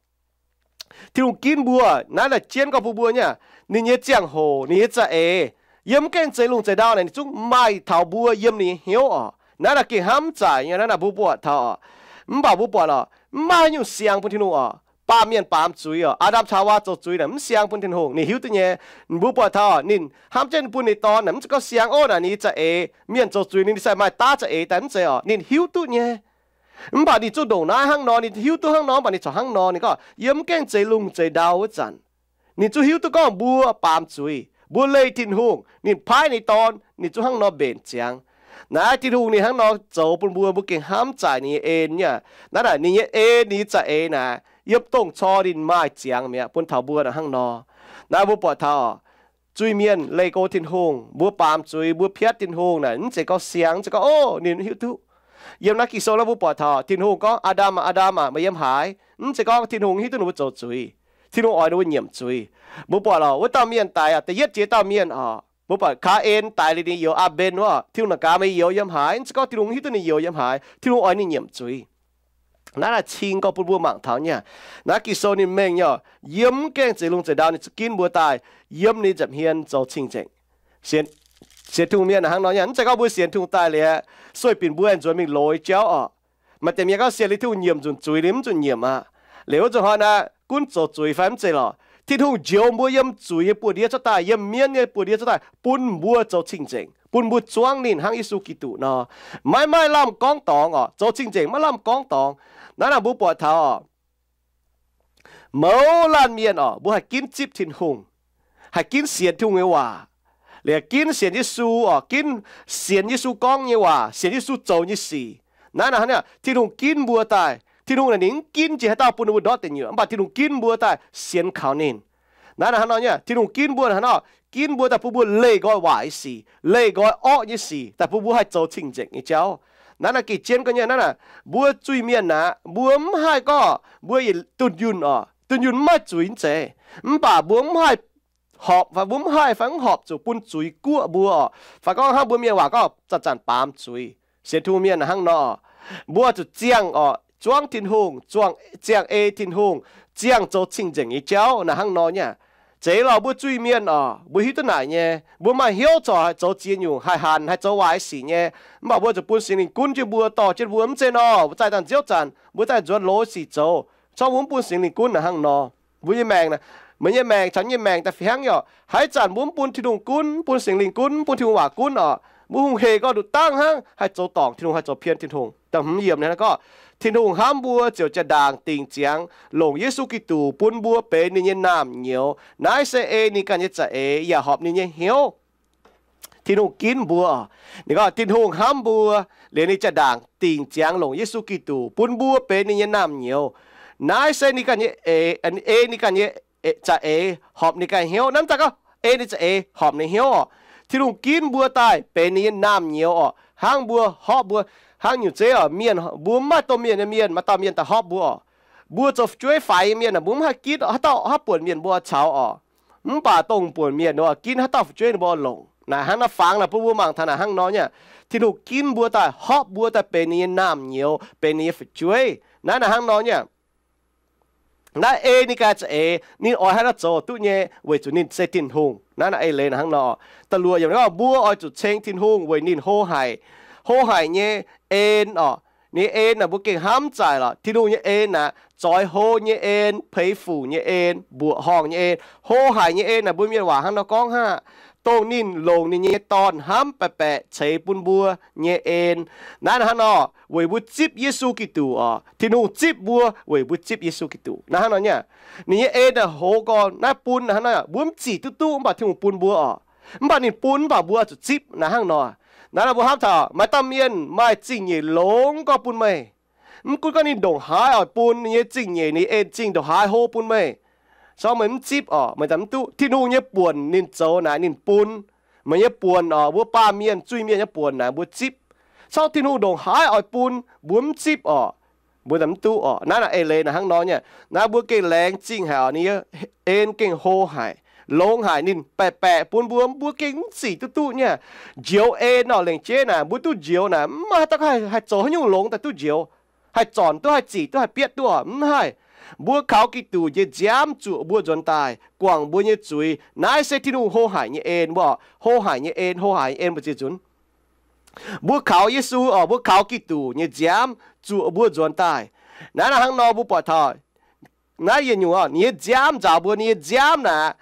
Tin-Hungh ginv mbuo, naaiv naaic jienv gorngv bun mbuo nyei, ninh nyei ziangh hoc, ninh nyei za'eix, yiem mv gaengh zeix lungh zeix ndau naaic ninh zungv maaih taux mbuo yiem ninh nyei hnyouv oc. Naaiv naaic gengh hnamv zaaic nyei, naaiv naaic mbuo buatc taux oc. Mv baac mbuo buatc oc, mv maaih haaix nyungc siang bun Tin-Hungh oc. Baamh mienh baamz zuiz oc. Aa^ndam caux Haawaa zoux zuiz naaic mv siang bun Tin-Hungh, ninh hiuv duqv nyei. Mbuo buatc taux ninh hnamv jienv bun ninh dorn naaic mv zeiz gorngv siang, ov, naaic ninh nyei za'eix, mienh zoux zuiz ninh, ninh sai maaih daav za'eix daaih, mv zeiz oc. Ninh hiuv duqv nyei. Mv baac ninh zungv ndongc naaiv hnangv nor, ninh hiuv duqv hnangv nor, mv baac ninh corc hnangv nor, ninh gorngv yiem mv gaengh zeix lungh zeix ndau wuov zanc, ninh zungv hiuv duqv gorngv mbuo baamz zuiz, mbuo leih Tin-Hungh, ninh paaiv ninh dorn, ninh zungv hnangv nor mbenc ziangx. Naaiv Tin-Hungh ninh hnangv nor zoux bun mbuo, mbuo gengh hnamv zaaic ninh nyei en nyei. Naaiv naaic ninh nyei en, ninh nyei za'eix naaic, yiem dongh cor ninh maaih ziangx mi'aqv bun taux mbuo naaic hnangv nor. Naaiv mbuo buatc taux zuiz-mienh leih go Tin-Hungh, mbuo baamz zuiz, mbuo piatv Tin-Hungh naaic, mv zeiz gorngv siang, mv zeiz gorngv, ov, ninh hiuv duqv. Yiem naaiv Ging-Sou naaiv mbuo buatc taux Tin-Hungh gorngv, Aa^ndam aac, Aa^ndam aac, meih yiem haaix? Mv zeiz gorngv Tin-Hungh hiuv duqv ninh mbuo zoux zuiz. Tin-Hungh oix ninh mbuo nyiemc zuiz. Mbuo buatc oc, wuov dauh mienh daix da'yietv jiex dauh mienh oc, mbuo buatc Kaa^en daix liuz ninh youz Aa^mben wuov, Tin-Hungh naaic gaax, meih youz yiem haaix? Mv zeiz gorngv Tin-Hungh hiuv duqv ninh youz yiem haaix, Tin-Hungh oix ninh nyiemc zuiz. Naaiv naaic cing gorngv bun mbuo mangc taux nyei. Naaiv Ging-Sou ninh mengh nyei, yiem mv gaengh zeix lungh zeix ndau ninh zungv ginv mbuo daaih, yiem ninh nza'hmien zoux cing-nzengc. Sienx Tin-Hungh mienh hnangv nor nyei, mv zeiz gorngv mbuo sienx Tin-Hungh daaih liuz, sueih binc mbuo aengx nzuonx mingh loix jauv oc. Maaih deix mienh gorngv sienx liuz Tin-Hungh nyiemc nzunc zuiz, ninh mv zuqc nyiemc aqv. Liuz wuov zanc hnoi naaic gunv zoux zuiz fai mv zeiz lorqc. Tin-Hungh njoux mbuo yiem zuiz nyei buoz-ndiev cuotv daaih, yiem mienv nyei buoz-ndiev cuotv daaih, bun mbuo zoux cing-nzengc, bun mbuo zuangv ninh hnangv Yesu Giduc nor. Maiv maaih lamh gorngv dorngx oc, zoux cing-nzengc maiv lamh gorngv dorngx. Naaiv naaic mbuo buatc taux oc, Mouz laanh mienh oc, mbuo haih ginv zipv Tin-Hungh, haih ginv sienx Tin-Hungh nyei waac, liuz ginv sienx Yesu oc, ginv sienx Yesu gorngv nyei waac, sienx Yesu zoux nyei sic. Naaiv naaic hnangv, Tin-Hungh ginv mbuo daaih. Tin-Hungh naaic ninh mv ginv jiex haaix dauh bun ninh mbuo ndortv deic nyuoqc, mv baac Tin-Hungh ginv mbuo daaih sienx kaux ninh. Naaiv naaic hnangv nor nyei, Tin-Hungh ginv mbuo hnangv nor, ginv mbuo daaih bun mbuo leih nqoi waaic nyei sic, leih nqoi orqv nyei sic, daaih bun mbuo haih zoux cing-nzengc nyei jauv. Naaiv naaic gengh jienv gorngv nyei, naaiv naaic mbuo zuiz-mienh naaic, mbuo mv haih gorngv mbuo yietc dunh yunh oc, dunh yunh mv maaih zuiz zeiz, mv baac mbuo mv haih horpc, fai mbuo mv haih fai mv horpc zuqc bun zuiz guoqv mbuo oc. Fai gorngv hnangv mbuo mienh waac gorngv zanc-zanc baamz zuiz. Sienx Tin-Hungh mienh hnangv nor, mbuo zuqc ziangh oc, zuangv Tin-Hungh, zuangh, ziangh ei Tin-Hungh, ziangh zoux cing-nzengc nyei jauv naaic hnangv nor nyei. Zeiz lorqc, mbuo zuiz-mienh oc, mbuo hiuv duqv naaic nyei, mbuo maaih hnyouv corc haih zoux ziex nyungc, haih hanc, haih zoux waaic sic nyei. Mv baac mbuo zuqc bun Singx Lingh gunv jienv mbuo, dorh jienv mbuo. Mv zeiz nor, mbuo zaih dangh nziouv zanc, mbuo zaih nzuonx loz sic zoux, corc mbuo mv bun Singx Lingh gunv naaic hnangv nor. Mbuo nyei maengc, meih nyei maengc caux yie nyei maengc daaih fih hnangv nyei oc. Haaix zanc mbuo mv bun Tin-Hungh gunv, mv bun Singx Lingh gunv, mv bun Tin-Hungh waac gunv oc, mbuo hungh hec gorngv nduqc dangv hnangv, haih zoux dorngc Tin-Hungh, haih zoux pien Tin-Hungh. Da'hmz yiemc naaiv gorngv, Tin-Hungh hnamv mbuo ziouc jaa-ndaangc dingc ziangx longc Yesu Giduc bun mbuo benx ninh nyei naamh nyouz. Naaiv se ei ninh ganh nyei za'eix yaac horpc ninh nyei hnyouv. Tin-Hungh ginv mbuo. Ninh gorngv Tin-Hungh hnamv mbuo, liuz ninh jaa-ndaangc dingc ziangx longc Yesu Giduc bun mbuo benx ninh nyei naamh nyouz. Naaiv se ninh ganh nyei, ei ninh ganh nyei za'eix horpc ninh ganh hnyouv. Naaiv mv zeiz gorngv ei ninh za'eix horpc ninh hnyouv oc. Tin-Hungh ginv mbuo daaih benx ninh nyei naamh nyouz oc. Hnangv mbuo horpc mbuo, hnangv nyungc zeiv oc, mienh, mbuo mv maaih domh mienh nyei mienh, maaih dauh mienh daaih horpc mbuo oc. Mbuo zoux fu'jueiv faix nyei mienh aah, mbuo mv haih ginv haaix dauh haaix buonc mienh mbuo caux oc. Mv baac dongh buonc mienh nor ginv haaix dauh fu'jueiv ninh mbuo longc. Naaic hnangv naaiv fangx naaic bun mbuo mangc taux naaic hnangv nor nyei. Tin-Hungh ginv mbuo daaih horpc mbuo daaih benx ninh nyei naamh nyouz, benx ninh nyei fu'jueiv. Naaiv naaic hnangv nor nyei. Naaiv ei ninh ganh za'eix, ninh oix haaix nor zoux duqv nyei, weic zuqc ninh se Tin-Hungh. Naaiv naaic eix leiz naaic hnangv nor. Da'luoqc yiemc gorngv mbuo oix zuqc ceng Tin-Hungh weic ninh hlo haic, hlo haic nyei en oc. Ninh nyei en naaic mbuo gengh hnamv zaaic lorqc. Tin-Hungh nyei en naaic, zoix hlo nyei en, peix fuc nyei en, mbuoqc horngh nyei en, hlo haic nyei en naaic, mbuo mienh waac hnangv nor gorngv hnangv, dongh ninh longc ninh nyei Dorn hnamv baeqc baeqc ceix bun mbuo nyei en. Naaiv naaic hnangv nor, weic mbuo zipv Yesu Giduc oc. Tin-Hungh zipv mbuo weic mbuo zipv Yesu Giduc. Naaiv hnangv nor nyei. Ninh nyei en naaic hoz gorn naaiv bun naaiv hnangv nor, mbuo mv zic duqv duqv, mv baac Tin-Hungh bun mbuo oc. Mv baac ninh bun, mv baac mbuo zuqc zipv naaiv hnangv nor. Naaiv nor mbuo hnamv taux maaih dauh mienh maaih zingh nyeic longx gorx bun meih. Mv gunv gorngv ninh ndongc haaix oix bun ninh nyei zingh nyeic, ninh en zingh ndongc haaix hlo bun meih, corc meih mv zipv oc, meih daaih mv duqv. Tin-Hungh nyei buonc ninh zoux naaic ninh bun. Meih nyei buonc oc, mbuo baamh mienh, zuiz-mienh nyei buonc naaic mbuo zipv. Corc Tin-Hungh ndongc haaix oix bun, mbuo mv zipv oc, mbuo daaih mv duqv oc. Naaiv naaic eix leiz naaic hnangv nor nyei. Naaiv mbuo gengh laengz zingh haic oc, ninh nyei en gengh hlo haic, longx haic, ninh baeqc baeqc bun mbuo, mbuo gengh mv zic duqv duqv nyei. Njoux en oc, lengc jeiv naaic mbuo duqv njoux naaic mv maaih haaix dauh haih zoux haaix nyungc longx daaih duqv njoux, haih zornc duqv, haih zic duqv, haih bietv duqv oc, mv haih. Mbuo kaux Giduc nyei nziaamv zuoqc mbuo nzuonx daaih, guangc mbuo nyei zuiz. Naaiv se Tin-Hungh hlo haic nyei en, mbuo hlo haic nyei en, hlo haic nyei en mbu'ziex nzunc. Mbuo kaux Yesu oc, mbuo kaux Giduc nyei nziaamv zuoqc mbuo nzuonx daaih. Naaiv naaic hnangv nor mbuo buatc taux naaiv yietc nyungc oc, ninh nyei nziaamv nzaaux mbuo, ninh nyei nziaamv naaic,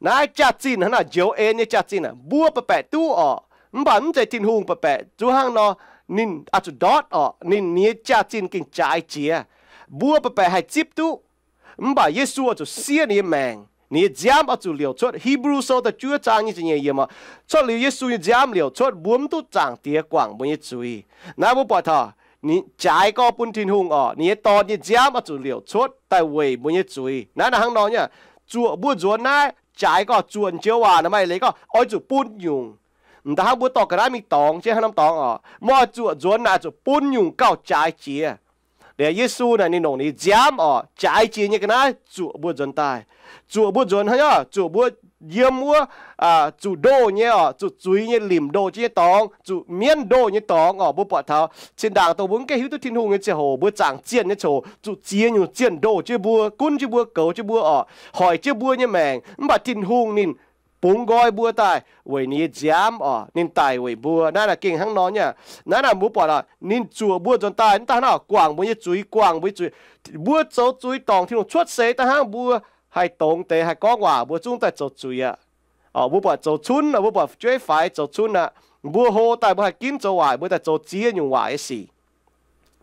naaiv jaax-zinh hnangv naaic, njoux en nyei jaax-zinh aac, mbuo baeqc baeqc duqv oc. Mv baac mv zeiz Tin-Hungh baeqc baeqc duqv hnangv nor, ninh oix zuqc ndortv oc, ninh, ninh nyei jaax-zinh gengh jaaix jiex. Mbuo baeqc baeqc haih zipv duqv. Mv baac Yesu oix zuqc siev ninh nyei maengc, ninh nyei nziaamv oix zuqc liouc cuotv. Hipv^lu Sou da'juov zaang nyic ziepc nyeic yiemc oc, cuotv liuz Yesu nyei nziaamv liouc cuotv, mbuo mv duqv Zaangc Diex guangc mbuo nyei zuiz. Naaiv mbuo buatc taux ninh jaaix gorx bun Tin-Hungh oc, ninh nyei Dorn nyei nziaamv oix zuqc liouc cuotv daaih weic mbuo nyei zuiz. Naaiv naaic hnangv nor nyei, zuoqc mbuo nzuonx naaiv jaaix gorx, zuoqc njoux waac naaic maaih leiz gorngv oix zuqc bun nyungc. M'daaih hnangv mbuo dorh ga'naaiv mingh dorngx jienv hnangv norm dorngx oc, mbuo oix zuoqc nzuonx naaic zuqc bun nyungc gauh jaaix jiex. Liuz Yesu naaic ninh longc ninh nziaamv oc, jaaix jiex nyei ga'naaiv zuoqc mbuo nzuonx daaih. Zuoqc mbuo nzuonx hnangv, zuoqc mbuo yiem wuov zuqc ndoh nyei oc, zuqc zuiz nyei limc ndoh jienv nyei dorngx, zuqc mienv ndoh nyei dorngx oc. Mbuo buatc taux zinh ndaangc dongh mbuo mv gaengh hiuv duqv Tin-Hungh nyei ziangh hoc, mbuo zaangc zienh nyei ziangh hoc, zuqc ziex nyungc zienh ndoh jienv mbuo, gunv jienv mbuo, goux jienv mbuo oc, hoic jienv mbuo nyei maengc. Mv baac Tin-Hungh ninh bungx nqoi mbuo daaih weic ninh nyei nziaamv oc, ninh daic weic mbuo. Naaiv naaic gengh hnangv nor nyei. Naaiv naaic mbuo buatc oc, ninh zuoqc mbuo nzuonx daaih mv daan hnangv guangc mbuo nyei zuiz, guangc mbuo nyei zuiz. Mbuo zoux zuiz dorngc Tin-Hungh cuotv seix daaih hnangv, mbuo haih dongz deix haih gorngv waac, mbuo zungv daaih zoux zuiz aqv. Oc, mbuo buatc zoux cunv, mbuo buatc fu'jueiv faix zoux cunv aqv. Mbuo hlo daaih mbuo haih ginv zoux waaic, mbuo daaih zoux ziex nyungc waaic nyei sic.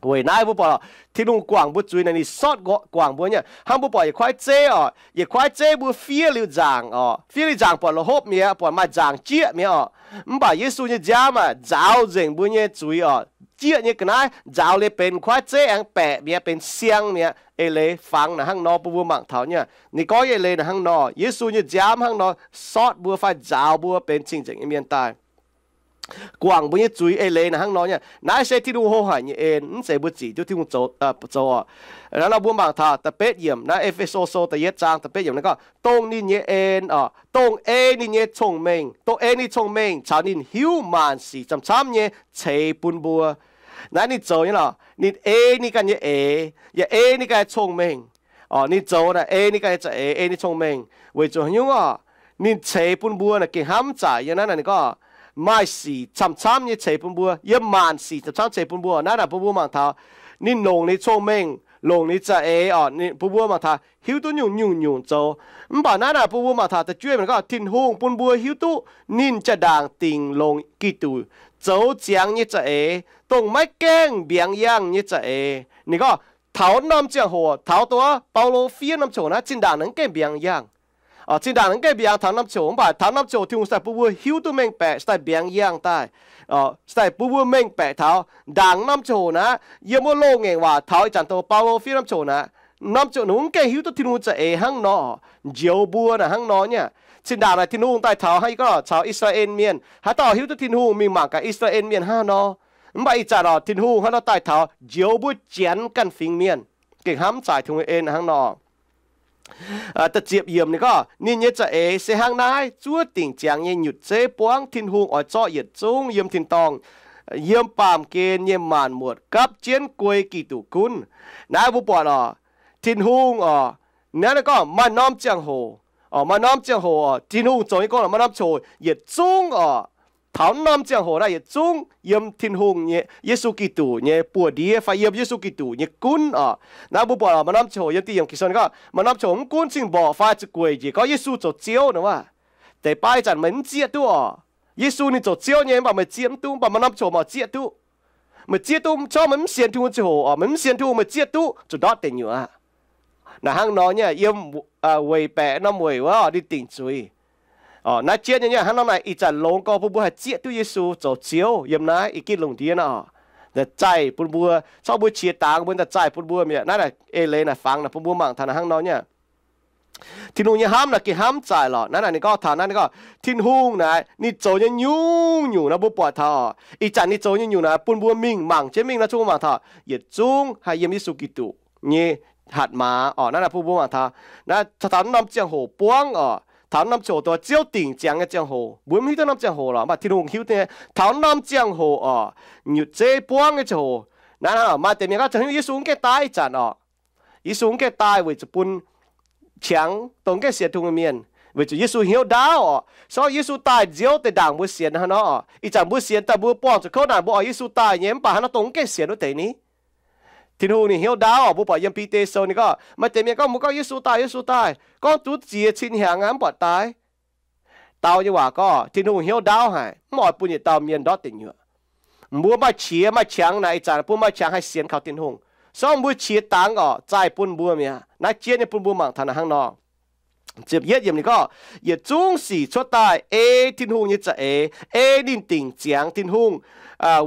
Weic naaiv mbuo buatc Tin-Hungh guangc mbuo zuiz naaic ninh sortv guangc mbuo nyei. Hnangv mbuo buatc yietc kuaaiv zeiv oc, yietc kuaaiv zeiv mbuo fiev liuz nzaangc oc, fiev liuz nzaangc buatc la'hopv mi'aqv, buatc maaih nzaangc jieqv mi'aqv oc. Mv baac Yesu nyei nziaamv aah, nzaaux nzengc mbuo nyei zuiz oc, jieqv nyei ga'naaiv nzaaux liuz benx kuaaiv zeiv aengx baeqc mi'aqv, benx siang mi'aqv. Eix leiz fangx naaic hnangv nor bun mbuo mangc taux nyei. Ninh gorngv eix leiz naaic hnangv nor, Yesu nyei nziaamv hnangv nor sortv mbuo fai nzaaux mbuo benx cing-nzengc nyei mienh daaih, guangc mbuo nyei zuiz. Eix leiz naaic hnangv nor nyei. Naaiv se Tin-Hungh hlo haic nyei en, mv zeiz mbuo zic duqv Tin-Hungh zoux oc. Hnangv nor mbuo mangc taux da'betv yiemc naaiv, E^fe^so Sou da'yietv zaang da'betv yiemc naaiv gorngv, dongh ninh nyei en oc, dongh ei ninh nyei cong-mengh, dongh ei ninh cong-mengh caux ninh hiuv maanc sic camv-camv nyei ceix bun mbuo. Naaiv ninh zoux nyei lorqc, ninh ei ninh ganh nyei eix, yaac ei ninh ganh nyei cong-mengh. Oc, ninh zoux naaic ei ninh ganh nyei za'eix, ei ninh cong-mengh weic zuqc haaix nyungc oc, ninh ceix bun mbuo naaic gengh hnamv zaaic yiem naaiv naaic ninh gorngv, maaih sic camv-camv nyei ceix bun mbuo, yiem maanc sic camv-camv ceix bun mbuo. Naaiv naaic bun mbuo mangc taux ninh longc ninh cong-mengh, longc ninh za'eix oc, bun mbuo mangc taux hiuv duqv nyungc-nyungc-nyungc zoux. Mv baac naaiv naaic bun mbuo mangc taux da'juov yiemc gorngv Tin-Hungh bun mbuo hiuv duqv ninh jaa-ndaangc dingc longc Giduc zoux ziangx nyei za'eix, dongh maiv gaengh mbiaangx yangh nyei za'eix. Ninh gorngv taux norm ziangh hoc, taux dongh Baulo fiev norm ziangh hoc naaiv, zinh ndaangc ninh mv gaengh mbiaangx yangh. Zinh ndaangc ninh mv gaengh mbiaangx taux norm ziangh hoc, mv baac taux norm ziangh hoc Tin-Hungh se daaih bun mbuo hiuv duqv mengh baeqc, se daaih mbiaangx yangh daaih. Se daaih bun mbuo mengh baeqc taux ndaangc norm ziangh hoc naaiv, yiem wuov loz-ngaengc waac taux ih zanc dongh Baulo fiev norm ziangh hoc naaiv, norm ziangh hoc ninh mv gaengh hiuv duqv Tin-Hungh za'eix hnangv nor, njoux mbuo naaic hnangv nor nyei. Zinh ndaangc naaic Tin-Hungh daaih taux hnangv yie gorngv caux I^saa^laa^en Mienh, haaix dauh hiuv duqv Tin-Hungh mingh mangc gaax I^saa^laa^en Mienh hnangv nor. Mv baac ih zanc oc, Tin-Hungh hnangv nor daaih taux njoux mbuo Janx ganh fingx mienh, gengh hnamv zaaic Tin-Hungh en hnangv nor. Da'ziepc yiemc ninh gorngv, ninh nyei za'eix se hnangv naaiv zuov dingc ziangx nyei nyutc zeiv buangv Tin-Hungh oix zorqv yietc zungv yiem tin-dorngh, yiem baamh gen nyei maanc muotc gapv jienv guei Giduc gunv. Naaiv mbuo buatc oc, Tin-Hungh oc, naaiv gorngv maaih norm ziangh hoc, maaih norm ziangh hoc oc, Tin-Hungh zoux nyei gong maaih norm ziangh hoc yietc zungv oc. Taux norm ziangh hoc naaiv yietc zungv yiem Tin-Hungh nyei, Yesu Giduc nyei buoz-ndiev fai yiem Yesu Giduc nyei gunv oc. Naaiv mbuo buatc maaih norm ziangh hoc yiem diuh yiemc Ging-Sou gorngv maaih norm ziangh hoc mv gunv cing-mborqc fai zuqc gueic njiec gorngv Yesu zoux Ziouv nor wuov. Deix baav ih zanc meih mv zieqv duqv oc. Yesu ninh zoux Ziouv nyei, mv baac meih zieqv mv duqv, mv baac maaih norm ziangh hoc meih zieqv duqv. Meih zieqv duqv, corc meih mv sienx Tin-Hungh ziangh hoc oc, meih mv sienx Tin-Hungh meih zieqv duqv zuqc ndortv deic nyuoqc aqv. Naaiv hnangv nor nyei, yiem weic baeqc norm weic wuov ninh dingc zuiz. Naaiv jienv nyei, hnangv nor naaic ih zanc longx gorx bun mbuo haih zieqv duqv Yesu zoux Ziouv yiem naaiv ih gitv lungh ndiev nor. Zaih bun mbuo, corc mbuo qiex dangx mbuo daaih zaih bun mbuo mi'aqv. Naaiv eix leiz naaic fangx naaic bun mbuo mangc taux naaic hnangv nor nyei. Tin-Hungh nyei hnamv naaic gengh hnamv zaaic lorqc. Naaiv naaic ninh gorngv taux naaiv ninh gorngv Tin-Hungh naaic ninh zoux nyei nyungc-nyungc nor mbuo buatc taux oc. Ih zanc ninh zoux nyei nyungc naaic bun mbuo mingh mangc jienv mingh nor, zungv mbuo mangc taux yietc zungv haih yiem Yesu Giduc nyei hatc maaz oc. Naaiv naaic bun mbuo mangc taux, naaiv taux norm ziangh hoc buangv oc, taux norm ziangh hoc dongh Ziouv dingc ziangx nyei ziangh hoc. Mbuo mv hiuv duqv norm ziangh hoc lorqc, mv baac Tin-Hungh hiuv duqv nyei. Taux norm ziangh hoc oc, nyutc zeiv buangv nyei ziangh hoc. Naaiv maaih deix mienh gorngv, Yesu mv gaengh daaih ih zanc oc. Yesu mv gaengh daaih weic zuqc bun qangx dongh mv gaengh sienx Tin-Hungh nyei mienh, weic zuqc Yesu hnyouv ndaauv oc. Se gorngv Yesu daaih nziouv deix ndaangc mbuo sienx hnangv nor oc. Ih zanc mbuo sienx daaih mbuo buangh zuqc kouv naanc mbuo oix Yesu daaih nyei, mv baac hnangv nor dongh mv gaengh sienx wuov deix ni. Tin-Hungh ninh hnyouv ndaauv oc. Mbuo buatc yiem Bide Sou ninh gorngv, maaih deix mienh gorngv mbuo gorngv Yesu daaih, Yesu daaih, gorngv duqv ziex cin hnyangx aqv mv buatc daaih. Dau nyei waac gorngv Tin-Hungh hnyouv ndaauv haic, mv oix bun yietc dauh mienh ndortv deic nyuoqc. Mbuo maaih qiex maaih qangx naaic, ih zanc bun maaih qangx haih sienx kaux Tin-Hungh. Se gorngv mbuo qiex dangx oc, zaih bun mbuo mi'aqv. Naaiv jienv nyei bun mbuo mangc taux naaic hnangv nor. Ziepc yietv yiemc ninh gorngv, yietc zungv sic cuotv daaih ei Tin-Hungh nyei za'eix, ei ninh dingc ziangx Tin-Hungh,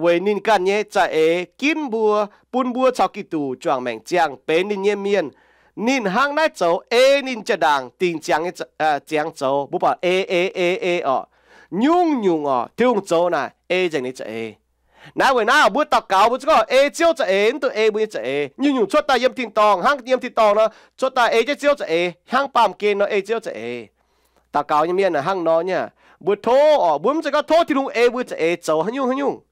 weic ninh ganh nyei za'eix ginv mbuo, bun mbuo caux Giduc juangc maengc ziangh benx ninh nyei mienh. Ninh hnangv naaiv zoux ei ninh jaa-ndaangc dingc ziangx nyei, ziangx zoux. Mbuo buatc ei, ei, ei, ei oc. Nyungc-nyungc oc, Tin-Hungh zoux naaic ei nzengc ninh za'eix. Naaiv weic naaiv mbuo daux gaux mbuo zungv gorngv ei Ziouv za'eix, mv dungx ei mbuo nyei za'eix. Nyungc-nyungc cuotv daaih yiem tin-dorngh, hnangv yiem tin-dorngh nor, cuotv daaih ei jienv Ziouv za'eix, hnangv baamh gen nor ei Ziouv za'eix. Daux gaux nyei mienh hnangv nor nyei. Mbuo tov oc, mbuo mv zeiz gorngv tov Tin-Hungh ei mbuo za'eix zoux haaix nyungc haaix nyungc.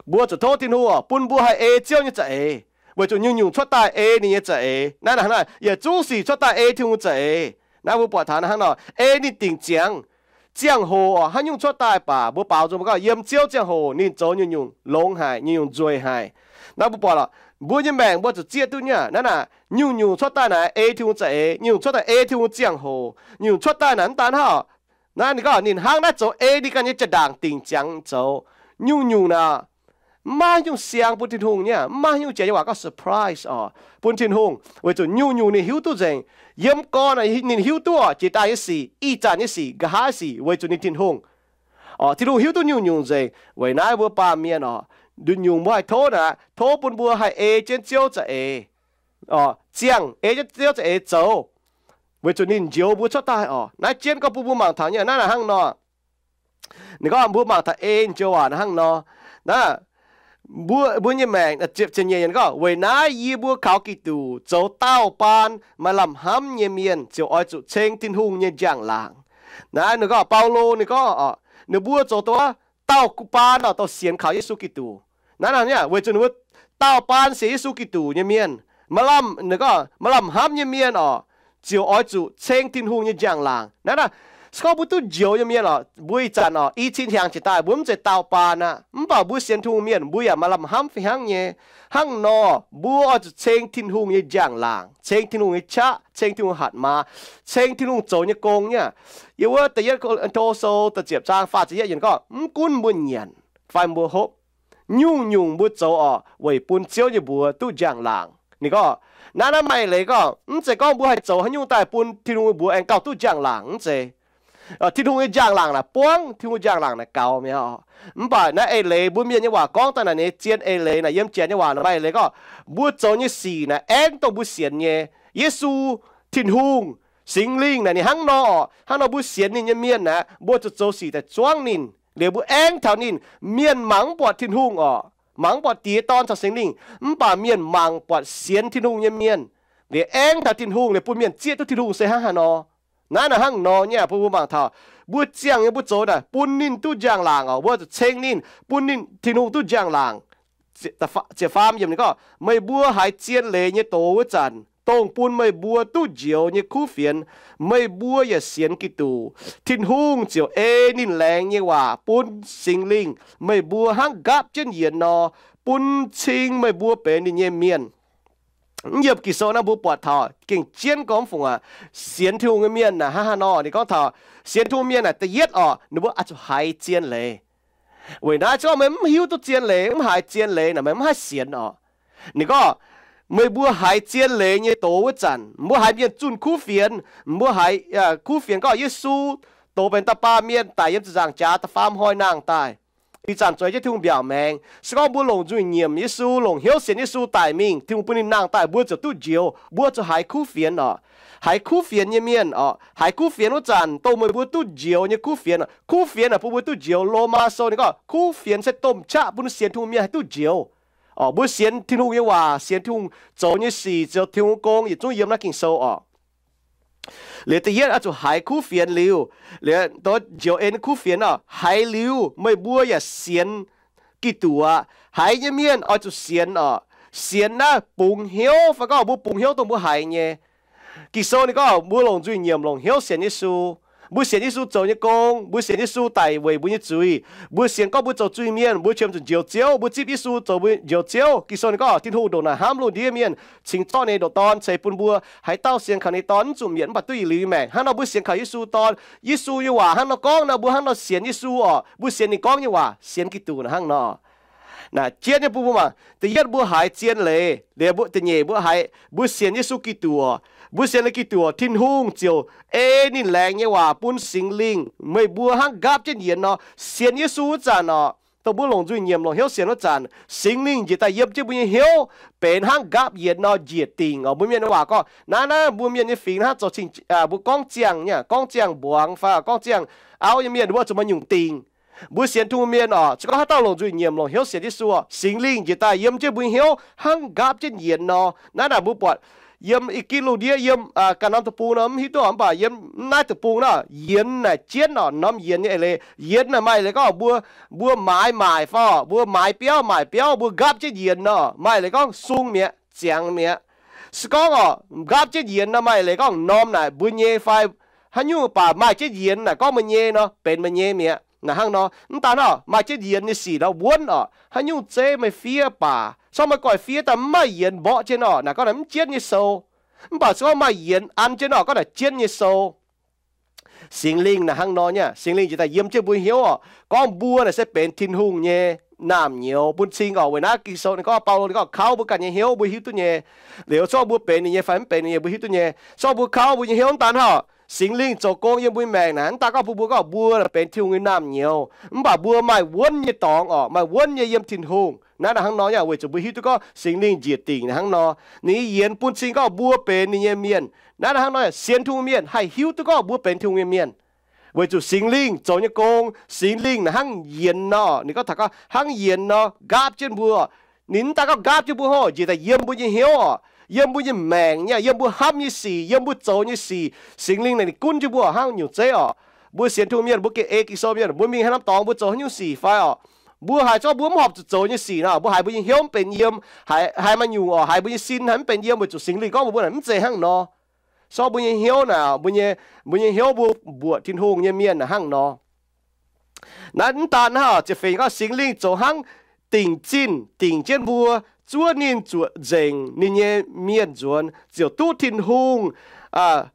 Mbuo zuqc tov Tin-Hungh oc, bun mbuo haih ei Ziouv nyei za'eix, weic zuqc nyungc-nyungc cuotv daaih ei ninh nyei za'eix. Naaiv naaic, yietc zungv sic cuotv daaih ei Tin-Hungh za'eix. Naaiv mbuo buatc taux naaiv hnangv nor, ei ninh dingc ziangx. Ziangh hoc oc, haaix nyungc cuotv daaih baac mbuo baaux nzung mbuo gorngv yiem Ziouv ziangh hoc ninh zoux nyungc-nyungc longx haic, nyungc-nyungc nzueic haic. Naaiv mbuo buatc lorqc, mbuo nyei maengc mbuo zuqc zieqv duqv nyei. Naaiv naaic, nyungc-nyungc cuotv daaih naaic ei Tin-Hungh za'eix, nyungc cuotv daaih ei Tin-Hungh ziangh hoc, nyungc cuotv daaih naaic mv daan hnangv. Naaiv ninh gorngv ninh hnangv naaiv zoux ei ninh ganh nyei jaa-ndaangc dingc ziangx zoux. Nyungc-nyungc naaic, Mv maaih nyungc siang bun Tin-Hungh nyei, mv maaih nyungc jiex nyei waac gorngv surprise oc bun Tin-Hungh, weic zuqc nyungc-nyungc ninh hiuv duqv nzengc. Yiem gorn ninh hiuv duqv oc, jiex daaih nyei sic, ih zanc nyei sic, nqa'haav sic, weic zuqc ninh Tin-Hungh. Oc, Tin-Hungh hiuv duqv nyungc-nyungc nzengc. Weic naaiv mbuo baamh mienh oc, nyungc-nyungc mbuo haih tov naaic, tov bun mbuo haih ei jienv Ziouv za'eix, ziangh ei jienv Ziouv za'eix zoux, weic zuqc ninh njoux mbuo cuotv daaih oc. Naaiv jienv gorngv bun mbuo mangc taux nyei naaiv naaic hnangv nor. Ninh gorngv mbuo mangc taux ei njoux waac naaic hnangv nor. Naaiv mbuo, mbuo nyei maengc ziepc nyeic gorngv, weic naaiv yie mbuo kaux Giduc zoux daauh baan maaih lamh hnamv nyei mienh ziouc oix zuqc ceng Tin-Hungh nyei njang-laangc. Naaiv ninh gorngv Baulo ninh gorngv, ninh mbuo zoux duqv daauh baan oc, dorh sienx kaux Yesu Giduc. Naaiv naaic weic zuqc ninh mbuo daauh baan sienx Yesu Giduc nyei mienh, maaih lamh, ninh gorngv maaih lamh hnamv nyei mienh oc, ziouc oix zuqc ceng Tin-Hungh nyei njang-laangc. Naaiv naaic, se gorngv mbuo duqv njoux nyei mienh oc, mbuo ih zanc oc, i cin hnyangx jiex daaih mbuo mv zeiz daauh baan aqv. Mv baac mbuo sienx Tin-Hungh mienh mbuo yaac maaih lamh hnamv fih hnangv nyei. Hnangv nor, mbuo oix zuqc ceng Tin-Hungh nyei njang-laangc, ceng Tin-Hungh nyei qaqv, ceng Tin-Hungh hatc maaz, ceng Tin-Hungh zoux nyei gong nyei. Yiem wuov Da'yietv Ko^lin^to Sou da'ziepc zaang faah ziepc yietv yienc gorngv, mv gunv mbuo nyanc fai mbuo hopv, nyungc-nyungc mbuo zoux oc, weic bun Ziouv nyei mbuox duqv njang-laangc. Ninh gorngv, naaiv, naaiv maaih eix leiz gorngv, mv zeiz gorngv mbuo haih zoux haaix nyungc daaih bun Tin-Hungh nyei mbuox aengx gauh duqv njang-laangc, mv zeiz. Tin-Hungh nyei njang-laangc naaic buangv, Tin-Hungh njang-laangc naaic gaux mi'aqv. Mv baac naaiv eix leiz mbuo mienh nyei waac gorngv daaih naaic, nyei zien eix leiz naaic, yiem Janx nyei waac naaic maaih eix leiz gorngv, mbuo zoux nyei sic naaic aengv dongh mbuo sienx nyei. Yesu, Tin-Hungh, Singx Lingh naaic ninh hnangv nor oc. Hnangv nor mbuo sienx ninh nyei mienh naaic, mbuo zuqc zoux sic daaih zuangv ninh, liuz mbuo aengv taux ninh. Mienh mangc mv buatc Tin-Hungh oc, mangc mv buatc Diex, Dorn caux Singx Lingh, mv baac mienh mangc buatc sienx Tin-Hungh nyei mienh, liuz aengv taux Tin-Hungh, liuz bun mienh zieqv duqv Tin-Hungh se hnangv haaix nor. Naaiv naaic hnangv nor nyei, bun mbuo mangc taux mbuo ziangh nyei mbuo zoux naaic bun ninh duqv njang-laangc oc, mbuo zuqc ceng ninh, bun ninh, Tin-Hungh duqv njang-laangc. Ziepc faam yiemc ninh gorngv, meih mbuo haiz zien leiz nyei doz wuov zanc, dongh bun meih mbuo duqv njoux nyei kuv fienx, meih mbuo yaac sienx Giduc. Tin-Hungh ziouc ei ninh laengz nyei waac bun Singx Lingh meih mbuo hnangv nqaapv jienv yienx nor, bun cing meih mbuo benx ninh nyei mienh. Mv yiem Ging-Sou naaiv mbuo buatc taux gengh jienv gorngv mv fungc aqv. Sienx Tin-Hungh nyei mienh naaic hnangv haaix nor? Ninh gorngv taux sienx Tin-Hungh mienh naaic da'yietv oc, ninh mbuo oix zuqc haiz zien leiz. Weic naaiv se gorngv meih mv hiuv duqv zien leiz, mv haiz zien leiz naaic, meih mv haih sienx oc. Ninh gorngv, meih mbuo haiz zien leiz nyei doz wuov zanc, mbuo haiz mienh zunh kuv fienx, mbuo haiz kuv fienx gorngv Yesu doz benx da'baamh mienh daic yiem ziepc nzaangc jaax da'faam hnoi nangh daaih, ih zanc zueiz jienv Tin-Hungh mbiaauc maengx. Se gorngv mbuo longc nzuih nyiemc Yesu, longc hnyouv sienx Yesu daic mingh, Tin-Hungh bun ninh nangh daaih, mbuo ziouc duqv njoux. Mbuo zuqc haiz kuv fienx oc. Haiz kuv fienx nyei mienh oc, haiz kuv fienx wuov zanc dongh meih mbuo duqv njoux nyei kuv fienx. Kuv fienx naaic bun mbuo duqv njoux. Lomaa Sou ninh gorngv kuv fienx se domh qaqv bun sienx Tin-Hungh mienh haih duqv njoux. Oc, mbuo sienx Tin-Hungh nyei waac, sienx Tin-Hungh zoux nyei sic, zoux Tin-Hungh gong yietc zungv yiem naaiv Ging-Sou oc. Liuz da'yietv oix zuqc haiz kuv fienx liuz, liuz njoux en kuv fienx oc. Haiz liuz meih mbuo yaac sienx Giduc aqv. Haiz nyei mienh oix zuqc sienx oc. Sienx naaiv bungx hnyouv, fai gorngv mbuo bungx hnyouv dongh mbuo haiz nyei. Ging-Sou ninh gorngv mbuo longc nzuih nyiemc longc hnyouv sienx Yesu. Mbuo sienx Yesu zoux nyei gong, mbuo sienx Yesu daic weic mbuo nyei zuiz. Mbuo sienx gorngv mbuo zoux zuiz mienh, mbuo qiemx zuqc njoux Ziouv, mbuo zipv Yesu zoux mbuo njoux Ziouv. Ging-Sou ninh gorngv Tin-Hungh ndongc naaic hnamv lungh ndiev mienh, cingx zorqv ninh nyei ndoqc Dorn ceix bun mbuo. Haaix dauh sienx kaux ninh nyei Dorn mv zuqc mietc mv baac duqv yietc liuz nyei maengc. Hnangv nor mbuo sienx kaux Yesu Dorn, Yesu nyei waac hnangv nor gorngv nor, mbuo hnangv nor sienx Yesu oc. Mbuo sienx ninh gorngv nyei waac, sienx Giduc naaic hnangv nor. Naaic jienv nyei bun mbuo mangc, da'yietv mbuo haiz zien leiz, liuz mbuo da'nyeic mbuo haiz, mbuo sienx Yesu Giduc oc. Mbuo sienx liuz Giduc oc, Tin-Hungh ziouc ei ninh laengz nyei waac bun Singx Lingh meih mbuo hnangv nqaapv jienv yienx nor. Sienx Yesu wuov zanc oc, dongh mbuo longc nzuih nyiemc longc hnyouv sienx wuov zanc, Singx Lingh njiec daaih yiem jienv mbuo nyei hnyouv, benx hnangv nqaapv yienx nor njiec dingc oc. Mbuo mienh nyei waac gorngv naaiv, naaiv mbuo mienh nyei fingx hnangv zoux cing, mbuo gorngv ziangh nyei, gorngv ziangh mbuangz fai gorngv ziangh auv nyei mienh, mbuo zuqc maaih nyungc dingc. Mbuo sienx Tin-Hungh mienh oc, se gorngv haaix dauh longc nzuih nyiemc longc hnyouv sienx Yesu oc, Singx Lingh njiec daaih yiem jienv mbuo nyei hnyouv hnangv nqaapv jienv yienx nor. Naaiv naaic mbuo buatc yiem i gitv lungh ndiev, yiem ganh norm deic-bung nor mv hiuv duqv mv baac yiem naaiv deic-bung nor, yienx naaic jienv oc, norm yienx nyei eix leiz. Yienx naaic maaih eix leiz gorngv mbuo, mbuo maaiz maaic fai mbuo maaiz biauv maaic biauv, mbuo nqaapv jienv yienx nor. Maaih eix leiz gorngv sung mi'aqv, ziangx mi'aqv. Se gorngv oc, nqaapv jienv yienx nor maaih eix leiz gorngv norm naaic mbuo nyei fai haaix nyungc baac maaih jienv yienx naaic gorngv meih nyei nor, benx meih nyei mi'aqv. Naaic hnangv nor, mv daan oc, maaih jienv yienx nyei sic nor wuonv oc. Haaix nyungc zeiv meih fiev baac, se gorngv meih goiv fiev daaih mv maaih yienx mborqv jienv oc, naaic gorngv naaic mv jienv nyei sou. Mv baac se gorngv maaih yienx an jienv oc, gorngv naaic jienv nyei sou. Singx Lingh naaic hnangv nor nyei, Singx Lingh njiec daaih yiem jienv mbuo hnyouv oc. Gorngv mbuo naaic se benx Tin-Hungh nyei naamh nyouz bun cing orqc. Weic naaiv Ging-Sou ninh gorngv, Baulo ninh gorngv, kauv mbuo ganh nyei hnyouv mbuo hiuv duqv nyei. Liuz zorqv mbuo benx ninh nyei fai mv benx ninh nyei mbuo hiuv duqv nyei. Zorqv mbuo kauv mbuo nyei hnyouv mv daan hnangv, Singx Lingh zoux gong yiem mbuo maengc naaic, mv daan gorngv bun mbuo gorngv mbuo benx Tin-Hungh nyei naamh nyouz, mv baac mbuo maaih wuonv nyei dorngx orqc, maaih wuonv nyei yiem Tin-Hungh. Naaiv naaic hnangv nor nyei, weic zuqc mbuo hiuv duqv gorngv Singx Lingh njiec dingc naaic hnangv nor. Ninh yienx bun cing gorngv mbuo benx ninh nyei mienh. Naaiv naaic hnangv nor, sienx Tin-Hungh mienh haih hiuv duqv gorngv mbuo benx Tin-Hungh nyei mienh. Weic zuqc Singx Lingh zoux nyei gong, Singx Lingh naaic hnangv yienx nor. Ninh gorngv taux gorngv hnangv yienx nor, nqaapv jienv mbuo. Ninh mv daan gorngv nqaapv jienv mbuo hnangv, njiec daaih yiem mbuo nyei hnyouv orqc, yiem mbuo nyei maengc nyei, yiem mbuo hnamv nyei sic, yiem mbuo zoux nyei sic. Singx Lingh naaic ninh gunv jienv mbuo hnangv nyungc zeiv orqc. Mbuo sienx Tin-Hungh mienh, mbuo gengh ei Ging-Sou mienh, mbuo mingh haaix norm dorngx mbuo zoux haaix nyungc sic fai orqc, mbuo haiz zorqv mbuo mv horpc zuqc zoux nyei sic nor, mbuo haiz mbuo nyei hnyouv mv benx yiem, haiz, haiz maaih nyungc orqc, haiz mbuo nyei sin haiz mv benx yiem, weic zuqc Singx Lingh gorngv mbuo, mbuo naaic mv zeiz hnangv nor. Sortv mbuo nyei hnyouv naaic, mbuo nyei, mbuo nyei hnyouv mbuo mbuoqc Tin-Hungh nyei mienh naaic hnangv nor. Naaiv mv daan hnangv, ziepc feix gorngv Singx Lingh zoux hnangv dingc zinh dingc jienv mbuo, zuov ninh zuoqc nzengc ninh nyei mienh nzuonx, ziouc duqv Tin-Hungh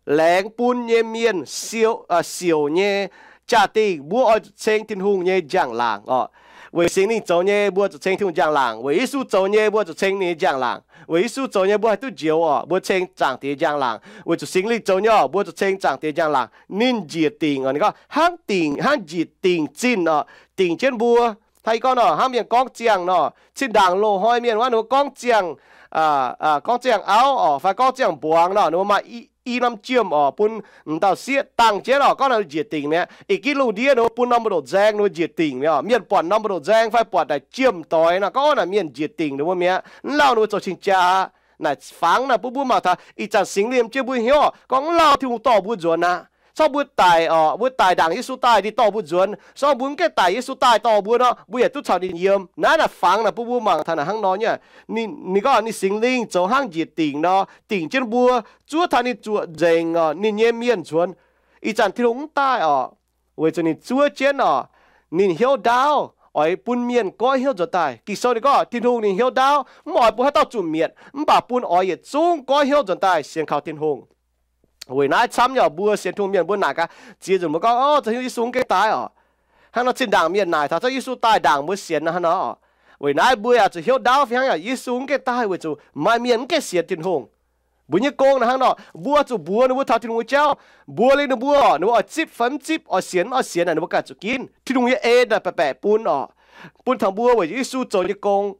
laengz bun nyei mienh siouc nyei jaa-dingh. Mbuo oix zuqc ceng Tin-Hungh nyei njang-laangc orqc. Weic Singx Lingh zoux nyei, mbuo zuqc ceng Tin-Hungh njang-laangc. Weic Yesu zoux nyei, mbuo zuqc ceng ninh nyei njang-laangc. Weic Yesu zoux nyei, mbuo haih duqv njoux orqc, mbuo ceng Zaangc Diex njang-laangc. Weic zuqc Singx Lingh zoux nyei orqc, mbuo zuqc ceng Zaangc Diex njang-laangc. Ninh njiec dingc orqc, ninh gorngv hnangv dingc, hnangv njiec dingc zinh orqc, dingc jienv mbuo. Hnangv ih gorngv nor, hnangv mienh gorngv ziangh nor, zinh ndaangc loz-hnoi mienh wuov ninh mbuo gorngv ziangh, gorngv ziangh auv orqc, fai gorngv ziangh mbuangz nor, ninh mbuo maaih i norm jiem orqc, bun m'dauh sieqv dangh jienv orqc, gorngv naaic njiec dingc mi'aqv. Ih gitv lungh ndiev ninh mbuo bun norm mbu'ndoqc nzaeng ninh mbuo njiec dingc mi'aqv orqc. Mienh buatc norm mbu'ndoqc nzaeng fai buatc naaic jiem doix nor, gorngv naaic mienh njiec dingc ninh mbuo mi'aqv. Mv lauh ninh mbuo zoux cing-jaa. Naaic fangx naaic bun mbuo mangc taux ih zanc Singx Lingh yiem jienv mbuo hnyouv orqc, gorngv mv lauh Tin-Hungh dorh mbuo nzuonx aqv. Sortv mbuo daic orqc, mbuo daic ndaangc Yesu daaih ninh dorh mbuo nzuonx. Sortv mbuo mv gaengh daic Yesu daaih dorh mbuo nor, mbuo yaac duqv caux ninh yiem. Naaiv naaic fangx naaic bun mbuo mangc taux naaic hnangv nor nyei. Ninh gorngv ninh Singx Lingh zoux hnangv njiec dingc nor, dingc jienv mbuo, zuov taux ninh zuoqc nzengc orqc ninh nyei mienh nzuonx. Ih zanc Tin-Hungh mv daaih orqc, weic zuqc ninh zuov jienv orqc, ninh hnyouv ndaauv, oix bun mienh goiv hnyouv nzuonx daaih. Ging-Sou ninh gorngv Tin-Hungh ninh hnyouv ndaauv, mv oix bun haaix dauh zuqc mietc, mv baac bun oix yietc zungv goiv hnyouv nzuonx daaih sienx kaux Tin-Hungh. Weic naaiv camv nyei orqc, mbuo sienx Tin-Hungh mienh mbuo naaic gaax, ziex nzunc mbuo gorngv, o, zoux hnyouv Yesu mv gaengh daaih orqc. Hnangv nor zinh ndaangc mienh naaic taux zorqv Yesu daaih ndaangc mbuo sienx nor, hnangv nor orqc. Weic naaiv mbuo yaac zuqc hnyouv ndaauv fih hnangv yaac Yesu mv gaengh daaih weic zuqc maaih mienh mv gaengh sienx Tin-Hungh. Mbuo nyei gong naaic hnangv nor, mbuo zuqc mbuox ninh mbuo taux Tin-Hungh nyei jauv, mbuox liuz ninh mbuo, ninh mbuo oix zipv fai mv zipv, oix sienx mv oix sienx naaic ninh mbuo ganh zuqc ginv. Tin-Hungh nyei en naaic baeqc baeqc bun orqc, bun taux mbuo weic Yesu zoux nyei gong.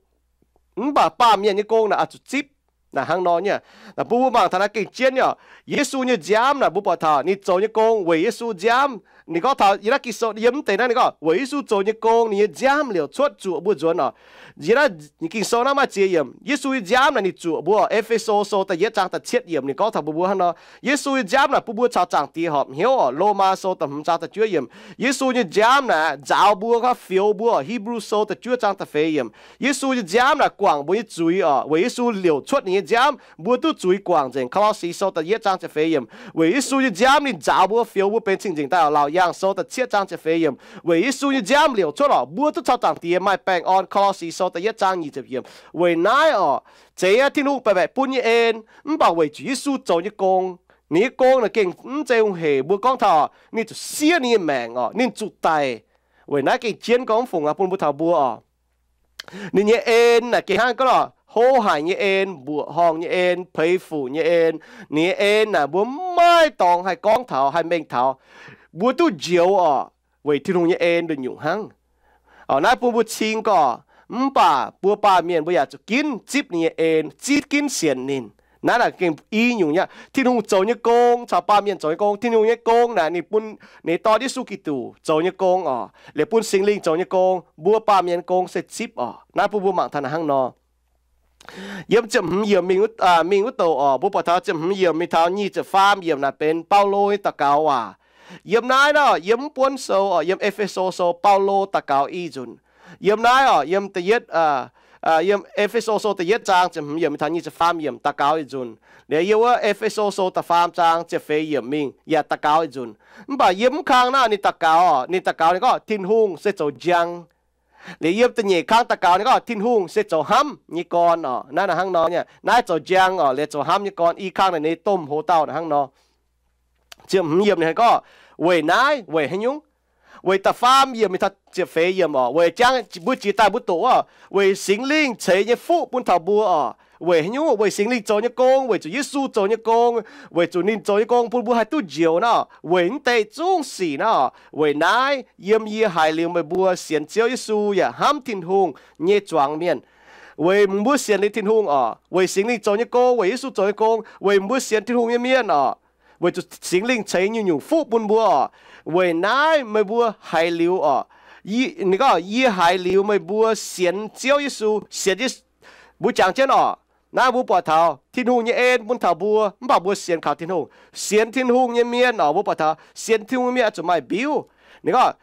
Mv baac baamh mienh nyei gong naaic oix zuqc zipv. Naaic hnangv nor nyei. Naaic bun mbuo mangc taux naaiv gengh jienv nyei orqc. Yesu nyei nziaamv naaic mbuo buatc taux ninh zoux nyei gong weic Yesu nziaamv. Ninh gorngv taux yiem naaiv Ging-Sou yiem mv deix naaiv ninh gorngv weic Yesu zoux nyei gong, ninh nyei nziaamv liouc cuotv zuoqc mbuo nzuonx orqc. Yiem naaiv Ging-Sou naaiv maaih ziex yiemc, Yesu nyei nziaamv naaic ninh zuoqc mbuo orqc. E^fe^so Sou da'yietv zaang da'cietv yiemc ninh gorngv taux mbuo mbuo hnangv nor, Yesu nyei nziaamv naaic bun mbuo caux Zaangc Diex horpc hnyouv orqc. Lomaa Sou da'hmz zaang da'juov yiemc, Yesu nyei nziaamv naaic nzaaux mbuo, gorngv fioux mbuo orqc. Hipv^lu Sou da'juov zaang da'feix yiemc, Yesu nyei nziaamv naaic guangc mbuo nyei zuiz orqc. Weic Yesu liouc cuotv ninh nyei nziaamv, mbuo duqv zuiz guangc nzengc. Ko^lo^si Sou da'yietv zaang ziepc feix yiemc, weic Yesu nyei nziaamv ninh nzaaux mbuo, fioux mbuo benx cing-nzengc daaih orqc. Laauc Yaangh Sou da'cietv zaang ziepc feix yiemc, weic Yesu nyei nziaamv liouc cuotv orqc, mbuo duqv caux Zaangc Diex maaih baengh orn. Ko^lo^si Sou da'yietv zaang nyic ziepc yiemc. Weic naaiv orqc, zeiz aqv Tin-Hungh baeqc baeqc bun nyei en, mv baac weic zuqc Yesu zoux nyei gong. Ninh nyei gong naaic gengh mv zeiz hungh heic mbuo gorngv taux ninh zuqc siev ninh nyei maengc orqc, ninh zuqc daic. Weic naaiv gengh jienv gorngv mv fungc aqv bun mbuo taux mbuo orqc. Ninh nyei en naaic gengh hnangv gorngv lorqc, hlo haic nyei en, mbuoqc horngh nyei en, peix fuc nyei en. Ninh nyei en naaic mbuo maiv dorngx haih gorngv taux, haih mengh taux. Mbuo duqv njoux orqc, weic Tin-Hungh nyei en nduqc nyungc hnangv. Orqc, naaiv bun mbuo cing gorqc, mv baac mbuo baamh mienh mbuo yaac zuqc ginv zipv ninh nyei en, zipv ginv sienx ninh. Naaiv naaic gengh i nyungc nyei aqv. Tin-Hungh zoux nyei gong caux baamh mienh zoux nyei gong. Tin-Hungh nyei gong naaic ninh bun ninh nyei Dorn Yesu Giduc zoux nyei gong orqc, liuz bun Singx Lingh zoux nyei gong. Mbuo baamh mienh gong se zipv orqc. Naaiv bun mbuo mangc taux naaic hnangv nor. Yiem ziepc hmz yiemc mingh, mingh wuov douc orqc, mbuo buatc taux ziepc hmz yiemc mingh taux nyic ziepc faam yiemc naaic benx Baulo nyei daux gaux waac. Yiem naaiv nor, yiem mv buonv sou orqc, yiem E^fe^so Sou, Baulo daux gaux i nzunc. Yiem naaiv orqc, yiem da'yietv, yiem E^fe^so Sou da'yietv zaang ziepc hmz yiemc mingh taux nyic ziepc faam yiemc daux gaux i nzunc. Liuz yiem wuov E^fe^so Sou da'faam zaang ziepc feix yiemc mingh yaac daux gaux i nzunc. Mv baac yiem mv kang naaiv ninh daux gaux orqc, ninh daux gaux ninh gorngv Tin-Hungh se zoux njang. Liuz yiem da'nyeic kang daux gaux ninh gorngv Tin-Hungh se zoux hnamv nyei gorn orqc. Naaiv naaic hnangv nor nyei, naaiv zoux njang orqc, liuz zoux hnamv nyei gorn. I kang naaic ninh domh hoz dauh naaic hnangv nor. Ziepc hmz yiemc ninh gorngv, weic naaiv, weic haaix nyungc? Weic da'faam yiemc mingh taux ziepc feix yiemc oc, weic jangv mbuo jiex daaih mbuo doqc oc, weic Singx Lingh ceix nyei fuqv bun taux mbuo oc. Weic haaix nyungc? Weic Singx Lingh zoux nyei gong, weic zuqc Yesu zoux nyei gong, weic zuqc ninh zoux nyei gong bun mbuo haih duqv njoux nor, weic mv deix zungv sic nor, weic naaiv yiem yie haiz liuz meih mbuo sienx Ziouv Yesu yaac hnamv Tin-Hungh nyei zuangx mienh. Weic mbuo sienx liuz Tin-Hungh oc, weic Singx Lingh zoux nyei gong, weic Yesu zoux nyei gong, weic mbuo sienx Tin-Hungh nyei mienh oc, weic zuqc Singx Lingh ceix nyungc-nyungc fuqv bun mbuo oc. Weic naaiv meih mbuo haiz liuz oc, ninh gorngv, yie haiz liuz meih mbuo sienx Ziouv Yesu, sienx, mbuo jangx jienv oc, naaiv mbuo buatc taux Tin-Hungh nyei en bun taux mbuo, mv baac mbuo sienx kaux Tin-Hungh. Sienx Tin-Hungh nyei mienh oc, mbuo buatc taux sienx Tin-Hungh nyei mienh oix zuqc maaih mbiuv. Ninh gorngv,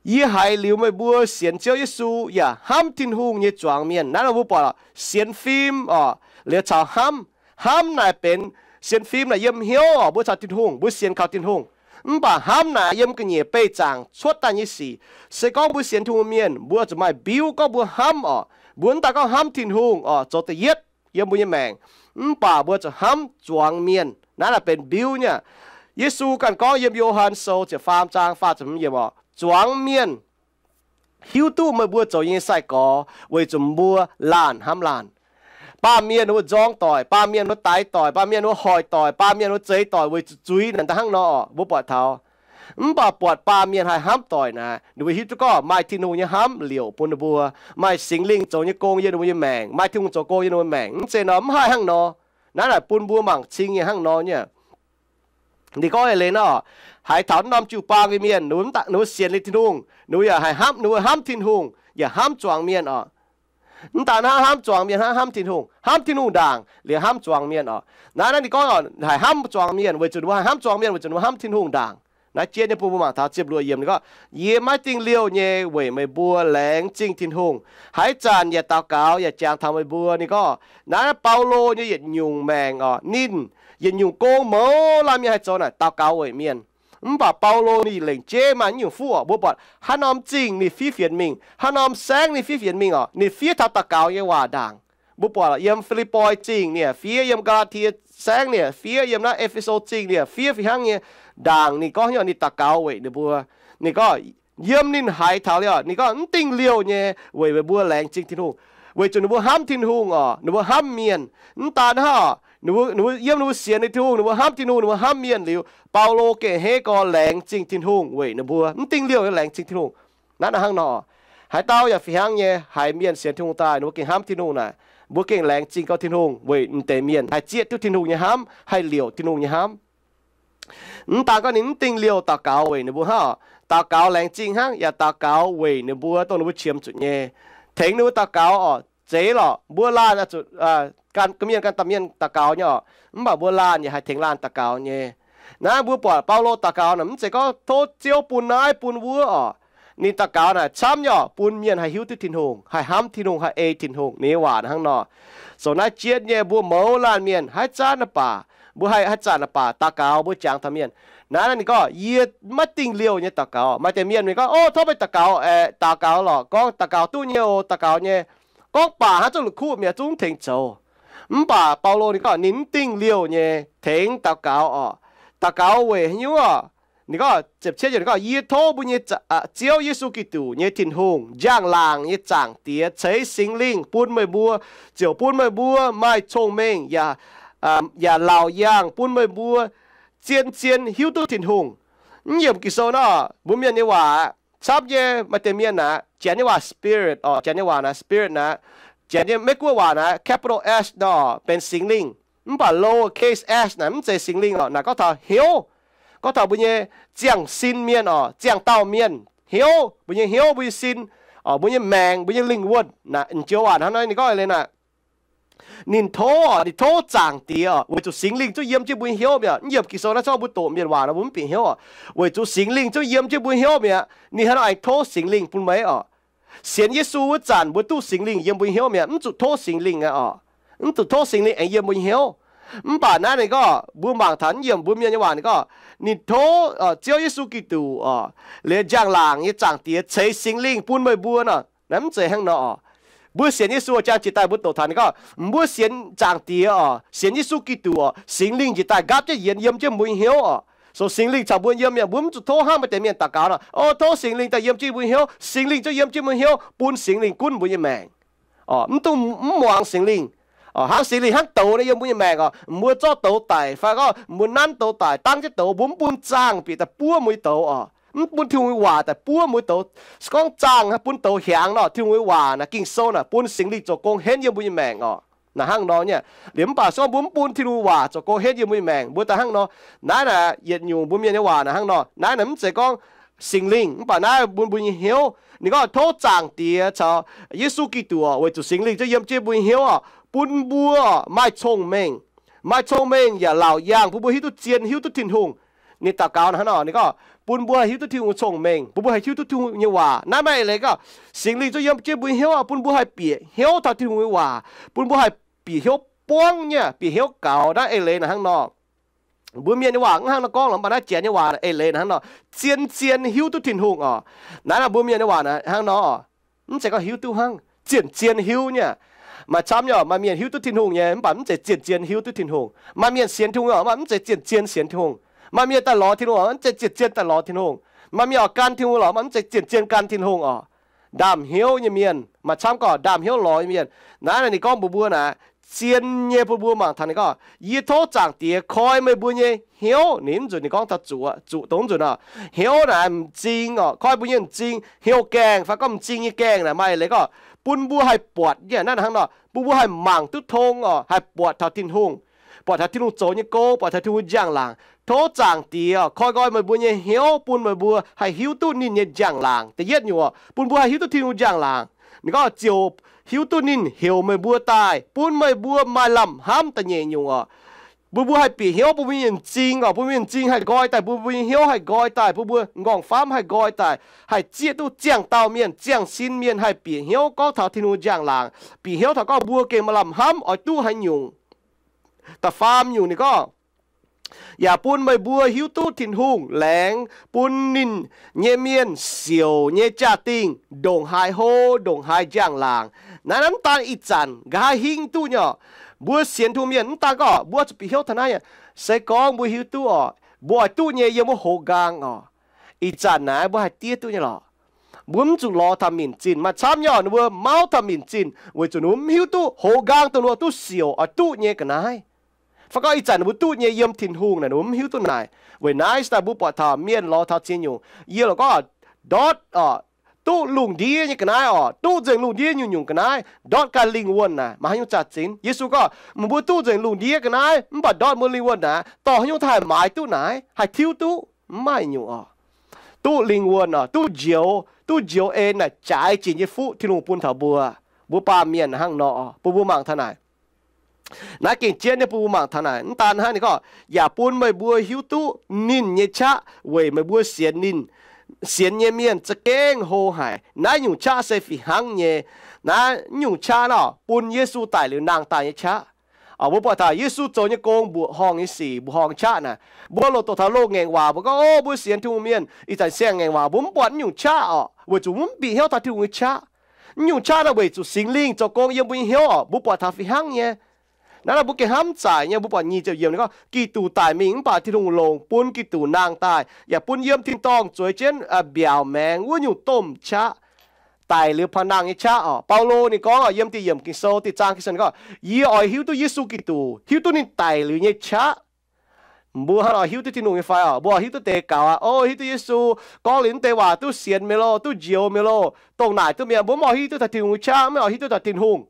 yie haiz liuz meih mbuo sienx Ziouv Yesu yaac hnamv Tin-Hungh nyei zuangx mienh. Naaiv nor mbuo buatc sienx fim oc, liuz caux hnamv. Hnamv naaic benx, sienx fim naaic yiem hnyouv oc, mbuo caux Tin-Hungh, mbuo sienx kaux Tin-Hungh. Mv baac hnamv naaic yiem ga'nyiec beih zaangc cuotv daaih nyei sic. Se gorngv mbuo sienx Tin-Hungh mienh, mbuo zuqc maaih mbiuv gorngv mbuo hnamv oc. Mbuo mv daan gorngv hnamv Tin-Hungh oc, zoux da'yietv yiem mbuo nyei maengc, mv baac mbuo zuqc hnamv zuangx mienh. Naaiv naaic benx mbiuv nyei. Yesu ganh gorngv yiem Yo^han Sou ziepc faam zaang faah ziepc hmz yiemc oc, zuangx mienh hiuv duqv meih mbuo zoux nyei sai-gorx weic zuqc mbuo laanh hnamv laanh. Baamh mienh wuov nzorng doic, baamh mienh wuov daix doic, baamh mienh wuov hoic doic, baamh mienh wuov zeix doic weic zuqc zuiz naaic da'hnangv nor oc, mbuo buatc taux. Mv baac buatc baamh mienh haih hnamv doic naaic, ninh mbuo hiuv duqv gorngv maaih Tin-Hungh nyei hnamv liouc bun ninh mbuo, maaih Singx Lingh zoux nyei gong yiem ninh mbuo nyei maengc, maaih Tin-Hungh zoux gong yiem ninh mbuo maengc. Mv zeiz nor, mv haih hnangv nor. Naaiv naaic bun mbuo mangc cing nyei hnangv nor nyei. Ninh gorngv eix leiz nor, haiz taux norm jiu-baang nyei mienh, ninh mbuo sienx liuz Tin-Hungh, ninh mbuo yaac haih hnamv, ninh mbuo hnamv Tin-Hungh yaac hnamv zuangx mienh oc. Mv daan hnangv hnamv zuangx mienh, hnangv hnamv Tin-Hungh, hnamv Tin-Hungh ndaangc liuz hnamv zuangx mienh oc. Naaiv, naaiv ninh gorngv haiz hnamv zuangx mienh weic zuqc ninh mbuo haih hnamv zuangx mienh, weic zuqc ninh mbuo hnamv Tin-Hungh ndaangc. Naaiv jiex nyei bun mbuo mangc taux ziepc luoqc yiemc ninh gorngv, yie maiv dingh liouh nyei weic meih mbuo laengz zingh Tin-Hungh. Haaix zanc yaac daux gaux yaac jangx taux meih mbuo. Ninh gorngv naaiv Baulo nyei yietc nyungc maengc oc, ninh yietc nyungc gong mouz laanh mienh haih zoux naaic daux gaux weic mienh. Mv baac Baulo ninh lengc jeiv maaih nyungc fuqv oc, mbuo buatc haaix norm zingh ninh fiev fienx mingh, haaix norm saengv ninh fiev fienx mingh oc, ninh fiev taux daux gaux nyei waac ndaangc. Mbuo buatc yiem Fi^lipv^poi Zingh ninh yaac fiev, yiem Gaa^laa^tie Saengv ninh yaac fiev, yiem naaiv E^fe^so Zingh ninh yaac fiev fih hnangv nyei. Ndaangc ninh gorngv hnyouv ninh daux gaux weic ninh mbuo. Ninh gorngv, yiem ninh haiz taux liuz, ninh gorngv mv dingh liouh nyei weic meih mbuo laengz zingh Tin-Hungh, weic zuqc ninh mbuo hnamv Tin-Hungh oc, ninh mbuo hnamv mienh. Mv daan hnangv, yiem ninh mbuo sienx liuz Tin-Hungh, ninh mbuo hnamv Tin-Hungh, ninh mbuo hnamv mienh liuz, Baulo gengh hei gorx laengz zingh Tin-Hungh weic ninh mbuo, mv dingh liouh nyei laengz zingh Tin-Hungh. Naaiv naaiv hnangv nor, haaix dauh yaac fih hnangv nyei, haiz mienh sienx Tin-Hungh daaih, ninh mbuo gengh hnamv Tin-Hungh naaic, mbuo gengh laengz zingh gorx Tin-Hungh weic mv deix mienh haih zieqv duqv Tin-Hungh nyei hnamv, haih liouc Tin-Hungh nyei hnamv. Mv daan gorngv ninh mv dingh liouh daux gaux weic ninh mbuo hnangv, daux gaux laengz zingh hnangv, yaac daux gaux weic ninh mbuo dongh ninh mbuo qiemx zuqc nyei, tengx ninh mbuo daux gaux oc. Zeiz lorqc, mbuo laanh zuqc gan, mienh gan da'mienh daux gaux nyei oc, mv baac mbuo laanh yaac haih tengx laanh daux gaux nyei. Naaiv mbuo buatc Baulo daux gaux naaic mv zeiz gorngv tov Ziouv bun naaiv bun wuov oc. Ninh daux gaux naaic camv nyei oc, bun mienh haih hiuv duqv Tin-Hungh, haih hnamv Tin-Hungh, haih ei Tin-Hungh. Ninh nyei waac hnangv nor. Zoux naaiv jienv nyei mbuo mouz laanh mienh haaix zanc naaic baac, mbuo haih, haaix zanc naaic baac daux gaux mbuo jangx taux mienh. Naaiv ninh gorngv, yie maiv dingh liouh nyei daux gaux. Maaih deix mienh ninh gorngv, o, tov meih daux gaux, daux gaux lorqc, gorngv daux gaux duqv nyei oc, daux gaux nyei. Gorngv baac hnangv zungv la'kuqv mi'aqv, zungv mv tengx zoux. Mv baac Baulo ninh gorngv ninh mv dingh liouh nyei tengx daux gaux oc. Daux gaux weic haaix nyungc oc? Ninh gorngv, ziepc cietv yiemc ninh gorngv, yie tov mbuo nyei Ziouv Yesu Giduc nyei Tin-Hungh, njang-laangc nyei Zaangc Diex, ceix Singx Lingh bun meih mbuo, ziouc bun meih mbuo maaih cong-mengh yaac, yaac laauc yaangh bun meih mbuo zien-zien hiuv duqv Tin-Hungh. Mv yiemc Ging-Sou nor, mbuo mienh nyei waac camv nyei. Maaih deix mienh naaic, Janx nyei waac spirit oc, Janx nyei waac naaic spirit naaic, Janx nyei Meiv-Guoqv waac naaic capital S nor benx Singx Lingh, mv baac lower case s naaic mv zeiz Singx Lingh oc. Naaic gorngv taux hnyouv, gorngv taux mbuo nyei ziangh sin mienh oc, ziangh dauh mienh hnyouv, mbuo nyei hnyouv, mbuo nyei sin, mbuo nyei maengc, mbuo nyei lingh wuonh. Naaic m'njoux waac hnangv naaiv ninh gorngv leiz naaic, ninh tov, ninh tov Zaangc Diex oc, weic zuqc Singx Lingh zungv yiem jienv mbuo nyei hnyouv mi'aqv. Mv yiemc Ging-Sou naaiv zorqv mbuo doqc mienh waac nor mbuo mv bieqc hnyouv oc. Weic zuqc Singx Lingh zungv yiem jienv mbuo nyei hnyouv mi'aqv. Ninh hnangv nor aengx tov Singx Lingh bun meih oc. Sienx Yesu wuov zanc mbuo duqv Singx Lingh yiem mbuo nyei hnyouv mi'aqv, mv zuqc tov Singx Lingh aqv oc. Mv zuqc tov Singx Lingh aengx yiem mbuo nyei hnyouv. Mv baac naaiv ninh gorngv mbuo mangc taux yiemc mbuo mienh nyei waac ninh gorngv, ninh tov Ziouv Yesu Giduc oc, liuz njang-laangc nyei Zaangc Diex ceix Singx Lingh bun meih mbuo nor. Naaiv mv zeiz hnangv nor oc. Mbuo sienx Yesu jangx jiex daaih mbuo doqc taux ninh gorngv mbuo sienx Zaangc Diex oc, sienx Yesu Giduc oc, Singx Lingh jiex daaih nqaapv jienv yienx yiem jienv mbuo nyei hnyouv oc. So Singx Lingh caux mbuo yiem, mienh mbuo mv zuqc tov hnangv maaih deix mienh daux gaux nor, O, tov Singx Lingh daaih yiem jienv mbuo nyei hnyouv, Singx Lingh zungv yiem jienv mbuo nyei hnyouv, bun Singx Lingh gunv mbuo nyei maengc. Mv dungx mv muangx Singx Lingh. Hnangv Singx Lingh hnangv douz naaiv yiem mbuo nyei maengc oc, mbuo zorqv douz daic fai gorngv mbuo nanv douz daic, dangv jienv douz, mbuo mv bun zaangh bieqc daaih buov mbuo nyei douz oc, mv bun Tin-Hungh nyei waac daaih buov mbuo nyei douz. Se gorngv zaangh haih bun douz hiaangx nor, Tin-Hungh nyei waac naaic, Ging-Sou naaic, bun Singx Lingh zoux gong henv yiem mbuo nyei maengc oc. Naaic hnangv nor nyei. Liuz mv baac se gorngv mbuo mv bun Tin-Hungh waac zoux gong henv yiem mbuo nyei maengc, mbuo daaih hnangv nor, naaiv naaic yietc nyungc mbuo mienh nyei waac naaic hnangv nor. Naaiv naaic mv zeiz gorngv Singx Lingh, mv baac naaiv bun mbuo nyei hnyouv. Ninh gorngv tov Zaangc Diex caux Yesu Giduc oc, weic zuqc Singx Lingh zungv yiem jienv mbuo nyei hnyouv oc, bun mbuo maaih cong-mengh, maaih cong-mengh yaac laauc yaangh bun mbuo hiuv duqv zien, hiuv duqv Tin-Hungh. Ninh daux gaux hnangv nor, ninh gorngv bun mbuo haih hiuv duqv Tin-Hungh cong-mengh, bun mbuo haih hiuv duqv Tin-Hungh nyei waac. Naaiv maaih eix leiz gorngv Singx Lingh zungv yiem jienv mbuo nyei hnyouv oc, bun mbuo haih bieqc hnyouv taux Tin-Hungh nyei waac, bun mbuo haih bieqc hnyouv buangv nyei, bieqc hnyouv gaux. Naaiv eix leiz naaic hnangv nor. Mbuo mienh nyei waac mv hnangv nor gorngv lorqc, mv baac naaiv janx nyei waac eix leiz naaic hnangv nor, zien-zien hiuv duqv Tin-Hungh oc. Naaiv nor mbuo mienh nyei waac naaic hnangv nor oc, mv zeiz gorngv hiuv duqv hnangv, zien-zien hiuv nyei. Maaih camv nyei, maaih mienh hiuv duqv Tin-Hungh nyei, mv baac mv zeiz zien-zien hiuv duqv Tin-Hungh. Maaih mienh sienx Tin-Hungh oc, mv zeiz zien-zien sienx Tin-Hungh. Maaih mienh daaih lorz Tin-Hungh oc, mv zeiz zien-zien daaih lorz Tin-Hungh. Maaih mienh oix gan Tin-Hungh lorqc, mv zeiz zien-zien gan Tin-Hungh oc. Ndaamv-hnyouv nyei mienh, maaih camv gorngv ndaamv-hnyouv lorz nyei mienh. Naaiv ninh gorngv mbuox mbuo naaic, zien nyei bun mbuo mangc taux ninh gorngv, Yie tov Zaangc Diex koi meih mbuo nyei hnyouv. Ninh mv nzunc ninh gorngv taux zuqc, zuqc dongh nzunc oc. Hnyouv naaic m'zing oc, koi mbuo nyei m'zing, hnyouv gaengh fai gorngv m'zing nyei gaengh naaic maaih leiz gorngv bun mbuo haih buatc nyei. Naaiv hnangv nor, bun mbuo haih mangc duqv tong oc, haih buatc taux Tin-Hungh, buatc taux Tin-Hungh zoux nyei gong, buatc taux Tin-Hungh njang-laangc. Tov Zaangc Diex oc, koi nqoi meih mbuo nyei hnyouv, bun meih mbuo haih hiuv duqv ninh nyei njang-laangc. Da'yietv nyungc oc, bun mbuo haih hiuv duqv Tin-Hungh njang-laangc. Ninh gorngv ziouc hiuv duqv ninh heuc meih mbuo daaih, bun meih mbuo maaih lamh hnamv. Da'nyeic nyungc oc, bun mbuo haih bieqc hnyouv bun mbuo nyei m'zing oc, bun mbuo nyei m'zing haih nqoi daaih, bun mbuo nyei hnyouv haih nqoi daaih, bun mbuo m'nqorngv-famv haih nqoi daaih, haih zieqv duqv ziangh dauh mienh, ziangh sin mienh haih bieqc hnyouv gorngv taux Tin-Hungh njang-laangc, bieqc hnyouv taux gorngv mbuo gengh maaih lamh hnamv oix duqv haaix nyungc. Da'faam nyungc ninh gorngv, yaac bun meih mbuo hiuv duqv Tin-Hungh laengz bun ninh nyei mienh siouc nyei jaa-dingh ndongc haaix hlo, ndongc haaix njang-laangc. Naaiv mv daan ih zanc nqa'haav hingv duqv nyei oc. Mbuo sienx Tin-Hungh mienh mv daan gorngv mbuo zuqc bieqc hnyouv taux naaiv nyei. Se gorngv mbuo hiuv duqv oc, mbuo oix duqv nyei yiem wuov hoz nqaang oc, ih zanc naaiv mbuo haih diev duqv nyei lorqc. Mbuo mv zuqc lorz taux minc zinh. Maaih camv nyei oc, ninh mbuo mauv taux minc zinh weic zuqc ninh mbuo mv hiuv duqv hoz nqaang dongh ninh mbuo duqv siouc oix duqv nyei ga'naaiv. Fai gorngv ih zanc ninh mbuo duqv nyei yiem Tin-Hungh naaic, ninh mbuo mv hiuv duqv naaic. Weic naaiv se daaih mbuo buatc taux mienh lorz taux ziex nyungc. Yie lorqc gorngv ndortv oc, duqv lungh ndiev nyei ga'naaiv oc, duqv nzengc lungh ndiev nyungc-nyungc ga'naaiv, ndortv ganh lingh wuonh naaic maaih haaix nyungc zaqc zingx? Yesu gorngv, meih mbuo duqv nzengc lungh ndiev ga'naaiv mv baac ndortv mbuo lingh wuonh naaic, dorh haaix nyungc daaih haih maaiz duqv naaic, haih tiuv duqv? Mv maaih nyungc oc. Duqv lingh wuonh oc, duqv njoux, duqv njoux en naaic jaaix jiex nyei fuqv Tin-Hungh bun taux mbuo. Mbuo baamh mienh hnangv nor oc, bun mbuo mangc taux naaic. Naaiv gengh jienv nyei bun mbuo mangc taux naaic. Mv daan hnangv, ninh gorngv, yaac bun meih mbuo hiuv duqv ninh nyei qaqv weic meih mbuo sienx ninh, sienx nyei mienh za'gengh hlo haic. Naaiv nyungc qaqv se fih hnangv nyei. Naaiv nyungc qaqv nor bun Yesu daic liuz nangh daaih nyei qaqv. Mbuo buatc taux Yesu zoux nyei gong mbuoqc horngh nyei sic, mbuoqc horngh qaqv naaic. Mbuo loz-doqc taux loz-ngaengc waac mbuo gorngv, o, mbuo sienx Tin-Hungh mienh ih zanc siang-ngaengc waac, mbuo mv buatc naaiv nyungc qaqv oc, weic zuqc mbuo mv bieqc hnyouv taux Tin-Hungh nyei qaqv. Naaiv nyungc qaqv naaiv weic zuqc Singx Lingh zoux gong yiem mbuo nyei hnyouv oc, mbuo buatc taux fih hnangv nyei. Naaiv nor mbuo gengh hnamv zaic nyei, mbuo buatc nyic ziepc yiemc ninh gorngv, Giduc daic mingh mv baac Tin-Hungh longc bun Giduc nangh daaih, yaac bun yiem tin-dorngh zueiz jienv mbiaauc maengx wuov nyungc domh qaqv daic liuz paa nangh nyei qaqv oc. Baulo ninh gorngv oc, yiem da'yietv yiemc Ging-Sou, da'yietv zaang Ging-Sou ninh gorngv, Yie oix hiuv duqv Yesu Giduc, hiuv duqv ninh daic liuz nyei qaqv. Mbuo hnangv nor hiuv duqv Tin-Hungh nyei fai oc? Mbuo oix hiuv duqv deix gaux aqv. O, hiuv duqv Yesu gorngv liuz naaiv deix waac duqv sienx meih loh, duqv njoux meih loh, dongh naaic duqv mienh. Mbuo mv oix hiuv duqv taux Tin-Hungh nyei qaqv, mv oix hiuv duqv taux Tin-Hungh.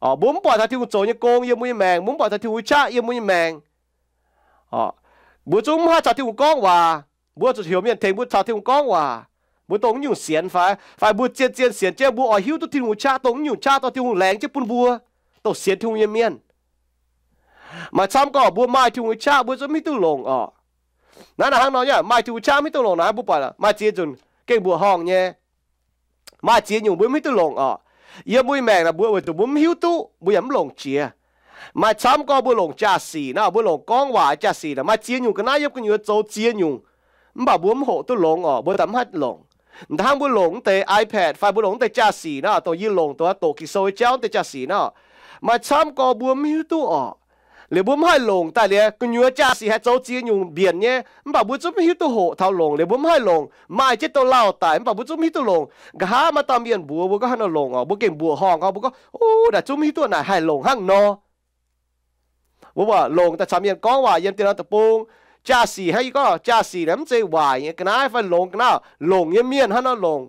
Mbuo mv buatc taux Tin-Hungh zoux nyei gong yiem mbuo nyei maengc, mbuo mv buatc taux Tin-Hungh nyei qaqv yiem mbuo nyei maengc. Mbuo zungv mv haih caux Tin-Hungh gorngv waac. Mbuo zuqc heuc mienh tengx mbuo caux Tin-Hungh gorngv waac. Mbuo dongh naaiv nyungc sienx fai, fai mbuo zien-zien sienx jienv mbuo oix hiuv duqv Tin-Hungh nyei qaqv, dongh naaiv nyungc qaqv dongh Tin-Hungh laengz jienv bun mbuo, dongh sienx Tin-Hungh nyei mienh. Maaih camv gorngv mbuo maaih Tin-Hungh nyei qaqv mbuo zungv mv hiuv duqv longc oc. Naaiv naaic hnangv nor nyei, maaih Tin-Hungh nyei qaqv mv hiuv duqv longc naaic, mbuo buatc maaih ziex nzunc gengh mbuoqc horngh nyei. Maaih ziex nyungc mbuo mv hiuv duqv longc oc. Yiem mbuo nyei maengc naaic mbuo weic zuqc mbuo mv hiuv duqv, mbuo yaac mv longc jiex. Maaih camv gorngv mbuo longc jaa-sic naaic, mbuo longc gorngv waac jaa-sic naaic. Maaih ziex nyungc ga'naaiv yiem gu'nyuoz zoux ziex nyungc, mv baac mbuo mv hoqc duqv longc oc, mbuo daaih mv haih longc. Da'hnangv mbuo longc naaiv deix iPad fai mbuo longc naaiv deix jaa-sic naaic, dongh yie longc dongh doqc Ging-Sou nyei jauv naaiv deix jaa-sic naaic, maaih camv gorngv mbuo mv hiuv duqv oc. Liuz mbuo mv haih longc daaih liuz gu'nyuoz jaa-sic haih zoux ziex nyungc mbienc nyei, mv baac mbuo zungv mv hiuv duqv hoqc taux longc. Liuz mbuo mv haih longc, maaih jienv douz-lauh daic, mv baac mbuo zungv mv hiuv duqv longc. Nqa'haav maaih dauh mienh mbuox mbuo gorngv haaix nor longc oc, mbuo gengh mbuoqc horngh gorngv, mbuo gorngv, Ov, naaic zungv mv hiuv duqv naaic haih longc hnangv nor. Mbuo buatc longc daaih caux mienh gorngv waac yiem dien norm deic-bung. Jaa-sic hnangv yie gorngv, jaa-sic naaic mv zeiz waaic nyei ga'naaiv fai longx ga'naaiv. Longc nyei mienh hnangv nor longc.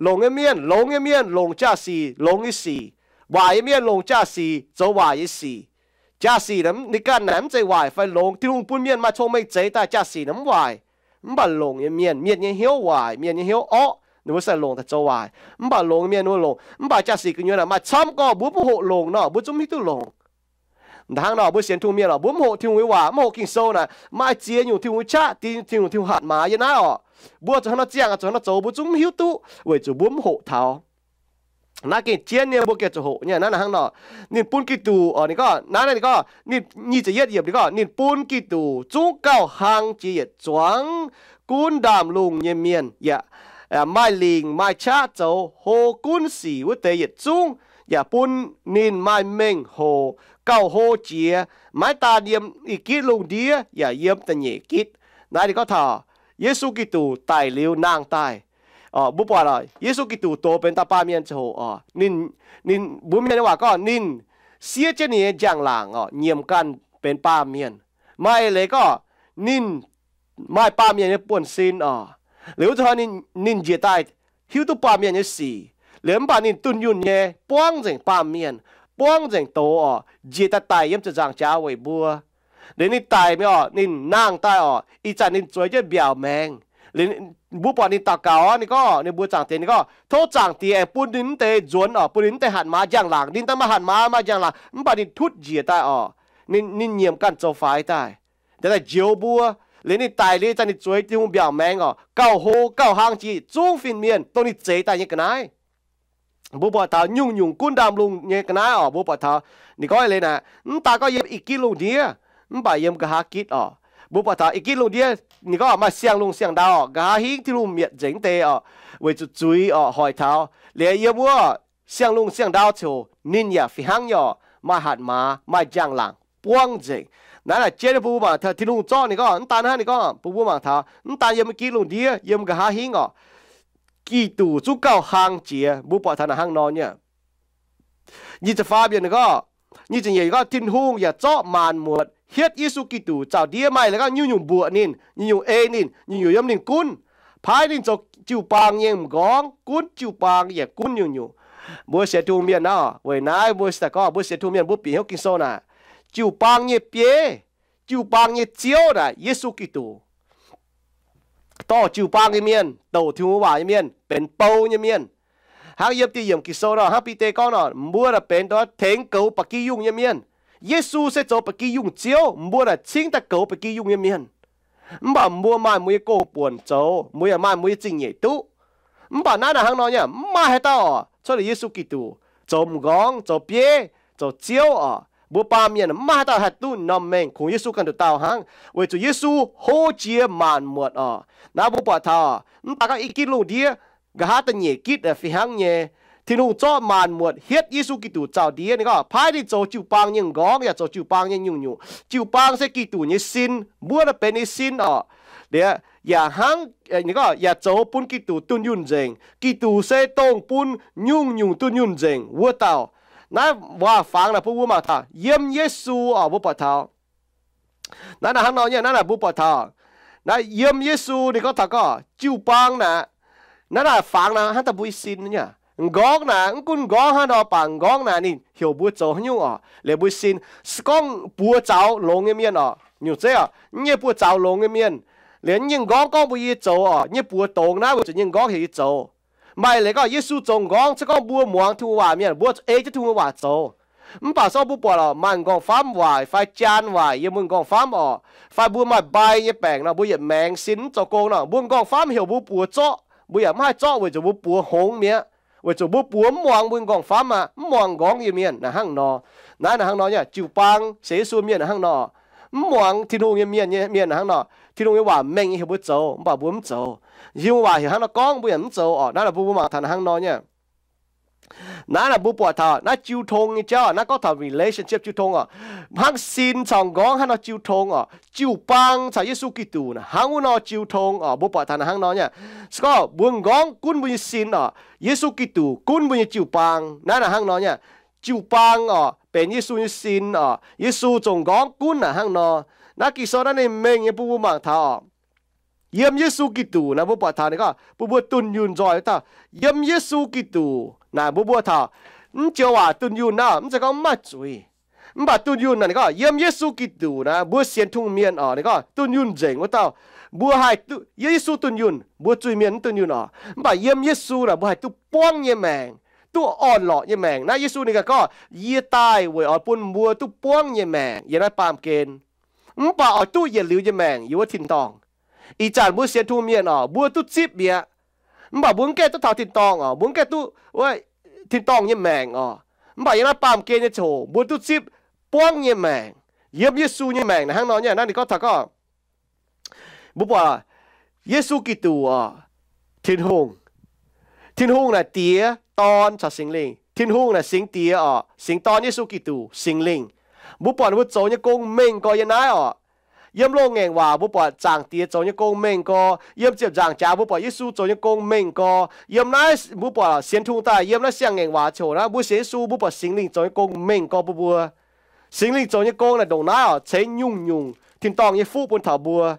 Longc nyei mienh, longx nyei mienh longc jaa-sic, longx nyei sic. Waaic nyei mienh longc jaa-sic, zoux waaic nyei sic. Jaa-sic naaic ninh ganh naaic mv zeiz waaic fai longx. Tin-Hungh bun mienh maaih cong-mengh zeix daaih jaa-sic naaic mv waaic. Mv baac longc nyei mienh, mienh nyei hnyouv waaic, mienh nyei hnyouv orqv, ninh mbuo se longc daaih zoux waaic. Mv baac longc nyei mienh mbuo longc. Mv baac jaa-sic gu'nyuoz naaic maaih camv gorngv mbuo mv hoqc longc nor, mbuo zungv mv hiuv duqv longc. Hnangv nor mbuo sienx Tin-Hungh mienh oc, mbuo mv hoqc Tin-Hungh nyei waac, mv hoqc Ging-Sou naaic, maaih ziex nyungc Tin-Hungh nyei qaqv, ziex nyungc Tin-Hungh hatc maaz yiem naaiv oc. Mbuo zuqc hnangv nor ziangh, zuqc hnangv nor zoux, mbuo zungv mv hiuv duqv weic zuqc mbuo mv hoqc taux. Naaiv gengh jienv nyei, mbuo gengh zuqc hoqc nyei. Naaiv hnangv nor, ninh bun Giduc oc, ninh gorngv, naaiv ninh gorngv, ninh nyic ziepc yietv yiemc ninh gorngv, ninh bun Giduc zungv gauh hlang jiex yietc zuangx gunv ndaamv-lungh nyei mienh, yaac maaih lingc maaih qaqv zoux hlo gunv sic wuov deix yietc zungv, yaac bun ninh maaih mengh hoc gauh hlo jiex, maiv daan yiem i gitv lungh ndiev yaac yiem da'nyeic gitv. Naaiv ninh gorngv taux Yesu Giduc daic liuz nangh daaih. Mbuo buatc oc, Yesu Giduc doz benx dauh baamh mienh ziangh hoc oc, ninh, ninh mbuo mienh nyei waac gorngv ninh siev jienv ninh nyei njang-laangc oc, nyiemc ganh benx baamh mienh. Maaih leiz gorngv ninh maaih baamh mienh nyei buonv-sin oc. Liuz wuov zanc ninh, ninh njiec daaih hiuv duqv baamh mienh nyei sic. Liuz mv baac ninh dunh yunh nyei buangv nzengc baamh mienh, buangv nzengc doz oc, njiec daaih daic yiem ziepc nzaangc jaax weic mbuo. Liuz ninh daic mi'aqv oc, ninh nangh daaih oc, ih zanc ninh zueiz jienv mbiaauc maengx. Liuz mbuo buatc ninh daux gaux, ninh gorngv, ninh mbuox Zaangc Diex, ninh gorngv, Tov Zaangc Diex aengx bun ninh mv deix nzuonx oc, bun ninh mv deix hatc maaz njang-laangc. Ninh daaih maaih hatc maaz maaih njang-laangc, mv baac ninh tutv njiec daaih oc. Ninh, ninh nyiemc ganh zoux faix daaih, daaih njoux mbuo. Liuz ninh daic liuz, zanc ninh zueiz Tin-Hungh mbiaauc maengx oc, gauh hlo gauh hlang jiex zungv fin-mienh dongh ninh zeix daaih nyei ga'naaiv. Mbuo buatc taux nyungc-nyungc gunv ndaamv-lungh nyei ga'naaiv oc, mbuo buatc taux ninh gorngv leiz naaic, mv daan gorngv yiem i gitv lungh ndiev, mv baac yiem nqa'haav gitv oc. Mbuo buatc taux i gitv lungh ndiev, ninh gorngv maaih siang-lungh siang-ndau oc, nqa'haav hingv Tin-Hungh mietc nzengc mv deix oc, weic zuqc zuiz oc hoic taux. Liuz yiem wuov siang-lungh siang-ndau ziouc ninh yaac fih hnangv nyei oc, maaih hatc maaz, maaih njang-laangc, buangv nzengc. Naaiv naaic jienv mbuo mangc taux Tin-Hungh zorqv ninh gorngv, mv daan hnangv ninh gorngv, mbuo mbuo mangc taux mv daan yiem i gitv lungh ndiev, yiem nqa'haav hingv oc, Giduc zungv gauh hlang jiex. Mbuo buatc taux naaic hnangv nor nyei. Nyic ziepc faam yiemc ninh gorngv, nyic ziepc nyeic gorngv, Tin-Hungh yaac zorqv maanc muotc hietv Yesu Giduc caux ndiev. Maaih leiz gorngv nyungc-nyungc mbuoqc ninh, nyungc-nyungc ei ninh, nyungc-nyungc yiem ninh gunv, paaiv ninh zoux jiu-baang nyei m'nqorngv, gunv jiu-baang yaac gunv nyungc-nyungc. Mbuo sienx Tin-Hungh mienh naaiv, weic naaiv mbuo se gorngv mbuo sienx Tin-Hungh mienh mbuo bieqc hnyouv Ging-Sou naaic, jiu-baang nyei bieiv, jiu-baang nyei Ziouv naaic Yesu Giduc. Dorh jiu-baang nyei mienh, douc Tin-Hungh waac nyei mienh, benx bou nyei mienh. Hnangv yiem diuh yiemc Ging-Sou nor, hnangv Bide gorngv nor, mbuo naaic benx dongh tengx goux ba'gi yungh nyei mienh. Yesu se zoux ba'gi yungh Ziouv, mbuo naaic cingv daaih goux ba'gi yungh nyei mienh. Mv baac mbuo maaih mbuo nyei gong-buonc zoux, mbuo yaac maaih mbuo nyei zingh nyeic duqv. Mv baac naaiv naaic hnangv nor nyei, mv maaih haaix dauh oc, cuotv liuz Yesu Giduc, zoux m'nqorngv, zoux bieiv, zoux Ziouv oc. Mbuo baamh mienh mv maaih haaix dauh haih duqv norm mengh kungx Yesu ganh nduqc dauh hnangv, weic zuqc Yesu hlo jiex maanc muotc oc. Naaiv mbuo buatc taux, mv daan gorngv i gitv lungh ndiev, nqa'haav da'nyeic gitv fih hnangv nyei. Tin-Hungh zorqv maanc muotc hietv Yesu Giduc caux ndiev, ninh gorngv paaiv ninh zoux jiu-baang nyei m'nqorngv yaac zoux jiu-baang nyei nyungc-nyungc. Jiu-baang se Giduc nyei sin, mbuo naaic benx ninh sin oc. Liuz yaac hnangv, ninh gorngv yaac zoux bun Giduc dunh yunh nzengc. Giduc se dongh bun nyungc-nyungc dunh yunh nzengc wuov dauh. Naaiv waac-fangx naaic bun mbuo mangc taux yiem Yesu oc, mbuo buatc taux naaiv naaic hnangv nor nyei. Naaiv naaic mbuo buatc taux naaiv yiem Yesu ninh gorngv taux gorngv jiu-baang naaic, naaiv naaic fangx naaic hnangv daaih mbuo nyei sin nyei. M'nqorngv naaic mv gunv m'nqorngv hnangv nor, baac m'nqorngv naaic ninh heuc mbuo zoux haaix nyungc oc, liuz mbuo nyei sin. Se gorngv buoz zaux longx nyei mienh oc, nyungc zeiv oc, mv nyei buoz zaux longx nyei mienh, liuz mv nyei m'nqorngv gorngv mbuo yie zoux oc, mv nyei buoz dongz naaiv weic zuqc mv nyei m'nqorngv heuc yie zoux. Maaih leiz gorngv Yesu zoux m'nqorngv, se gorngv mbuo muangx Tin-Hungh waac mienh, mbuo ei jienv Tin-Hungh waac zoux. Mv baac se gorngv mbuo buatc oc, maaih m'nqorngv-famv waaic fai jaan waaic yiem mbuo m'nqorngv-famv oc, fai mbuo maaih mbai nyei baengc nor, mbuo yietc maengx sin mv zoux gong nor, mbuo m'nqorngv-famv heuc mbuo buoz zorqv, mbuo yaac mv haih zorqv weic zuqc mbuo buoz hngongx mi'aqv, weic zuqc mbuo buoz mv muangx mbuo m'nqorngv-famv aqv, mv muangx m'nqorngv nyei mienh naaic hnangv nor. Naaiv naaic hnangv nor nyei, jiu-baang sienx Yesu mienh naaic hnangv nor, mv muangx Tin-Hungh nyei mienh nyei mienh naaic hnangv nor. Tin-Hungh nyei waac mengh nyei heuc mbuo zoux, mv baac mbuo mv zoux. Tin-Hungh waac heuc hnangv nor gorngv, mbuo yaac mv zoux oc. Naaiv naaic mbuo mbuo mangc taux naaic hnangv nor nyei. Naaiv naaic mbuo buatc taux naaiv jiu tong nyei jauv, naaiv gorngv taux relationship jiu tong oc. Hnangv sin caux m'nqorngv hnangv nor jiu tong oc. Jiu-baang caux Yesu Giduc naaic hnangv wuov nor jiu tong oc. Mbuo buatc taux naaic hnangv nor nyei. Se gorngv mbuo m'nqorngv gunv mbuo nyei sin oc, Yesu Giduc gunv mbuo nyei jiu-baang. Naaiv naaic hnangv nor nyei. Jiu-baang oc, benx Yesu nyei sin oc. Yesu ziouc m'nqorngv gunv naaic hnangv nor. Naaiv Ging-Sou naaiv ninh mengh nyei bun mbuo mangc taux oc. Yiem Yesu Giduc naaic mbuo buatc taux ninh gorngv bun mbuo dunh yunh nzoih wuov dauh. Yiem Yesu Giduc naaic mbuo mbuo taux, mv joux waac dunh yunh naaiv mv zeiz gorngv mv maaih zuiz. Mv baac dunh yunh naaic ninh gorngv yiem Yesu Giduc naaic mbuo sienx tungh mienh oc, ninh gorngv dunh yunh nzengc wuov dauh. Mbuo haih, yiem Yesu dunh yunh, mbuo zuiz-mienh mv dunh yunh oc. Mv baac yiem Yesu naaic mbuo haih duqv buangv nyei maengc, duqv orn-lorqc nyei maengc. Naaiv Yesu ninh gaax gorngv, yie daaih weic oix bun mbuo duqv buangv nyei maengc yiem naaiv baamh gen. Mv baac oix duqv yietc liuz nyei maengc yiem wuov tin-dorngh. Ih zanc mbuo sienx tungh mienh oc, mbuo duqv zipv mi'aqv. Mv baac mbuo mv gaengh duqv taux tin-dorngh oc, mbuo mv gaengh duqv wuov tin-dorngh nyei maengc oc. Mv baac yiem naaiv baamh gen nyei ziangh hoc mbuo duqv zipv buangv nyei maengc. Yiem Yesu nyei maengc naaic hnangv nor nyei. Naaiv ninh gorngv taux gorngv, mbuo buatc Yesu Giduc oc, Tin-Hungh. Tin-Hungh naaic Diex, Dorn caux Singx Lingh. Tin-Hungh naaic Singx Diex oc, Singx Dorn Yesu Giduc, Singx Lingh. Mbuo buatc ninh mbuo zoux nyei gong mengh gorx yiem naaiv oc. Yiem loz-ngaengc waac mbuo buatc Zaangc Diex zoux nyei gong mengh gorx. Yiem ziepc nzaangc jaax mbuo buatc Yesu zoux nyei gong mengh gorx. Yiem naaiv mbuo buatc sienx tungh daaih yiem naaiv siang-ngaengc waac ziouc naaiv mbuo sienx Yesu mbuo buatc Singx Lingh zoux nyei gong mengh gorx bun mbuo. Singx Lingh zoux nyei gong naaic ndongc naaiv oc, ceix nyungc-nyungc tin-dorngh nyei fuqv bun taux mbuo.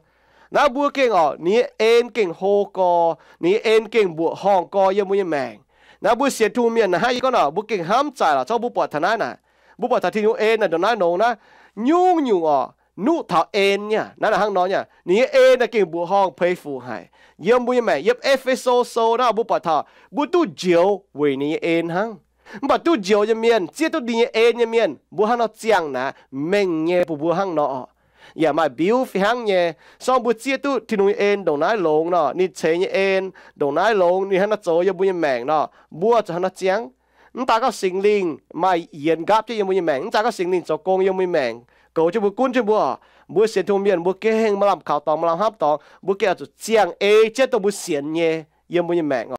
Naaiv mbuo gengh oc, ninh nyei en gengh hlo gorx, ninh nyei en gengh mbuoqc horngh gorx yiem mbuo nyei maengc. Naaiv mbuo sienx tungh mienh naaic hnangv yie gorngv naaic, mbuo gengh hnamv zaaic lorqc, zorqv mbuo buatc taux naaiv naaic, mbuo buatc taux Tin-Hungh en naaic ndongc naaiv longx naaiv, nyungc-nyungc oc, nuqv taux en nyei. Naaiv naaic hnangv nor nyei, ninh nyei en naaic gengh mbuoqc horngh peix fuc haic yiem mbuo nyei maengc. Yiem E^fe^so Sou naaiv mbuo buatc taux mbuo duqv njoux weic ninh nyei en hnangv. Mv baac duqv njoux nyei mienh, zieqv duqv ninh nyei en nyei mienh, mbuo hnangv nor ziangh naaic mengh nyei bun mbuo hnangv nor oc. Yaac maaih mbiuv fih hnangv nyei. Se gorngv mbuo zieqv duqv Tin-Hungh nyei en ndongc naaiv longx nor, ninh ceix nyei en ndongc naaiv longx, ninh hnangv nor zoux yiem mbuo nyei maengc nor, mbuo zuqc hnangv nor ziangh. Mv daaih gorngv Singx Lingh maaih yienx nqaapv jienv yiem mbuo nyei maengc, mv daaih gorngv Singx Lingh zoux gong yiem mbuo nyei maengc, goux jienv mbuo, gunv jienv mbuo, mbuo sienx Tin-Hungh mienh mbuo gengh maaih lamh kaux dorngx, maaih lamh hnamv dorngx, mbuo gengh oix zuqc ziangh ei jienv dongh mbuo sienx nyei yiem mbuo nyei maengc oc.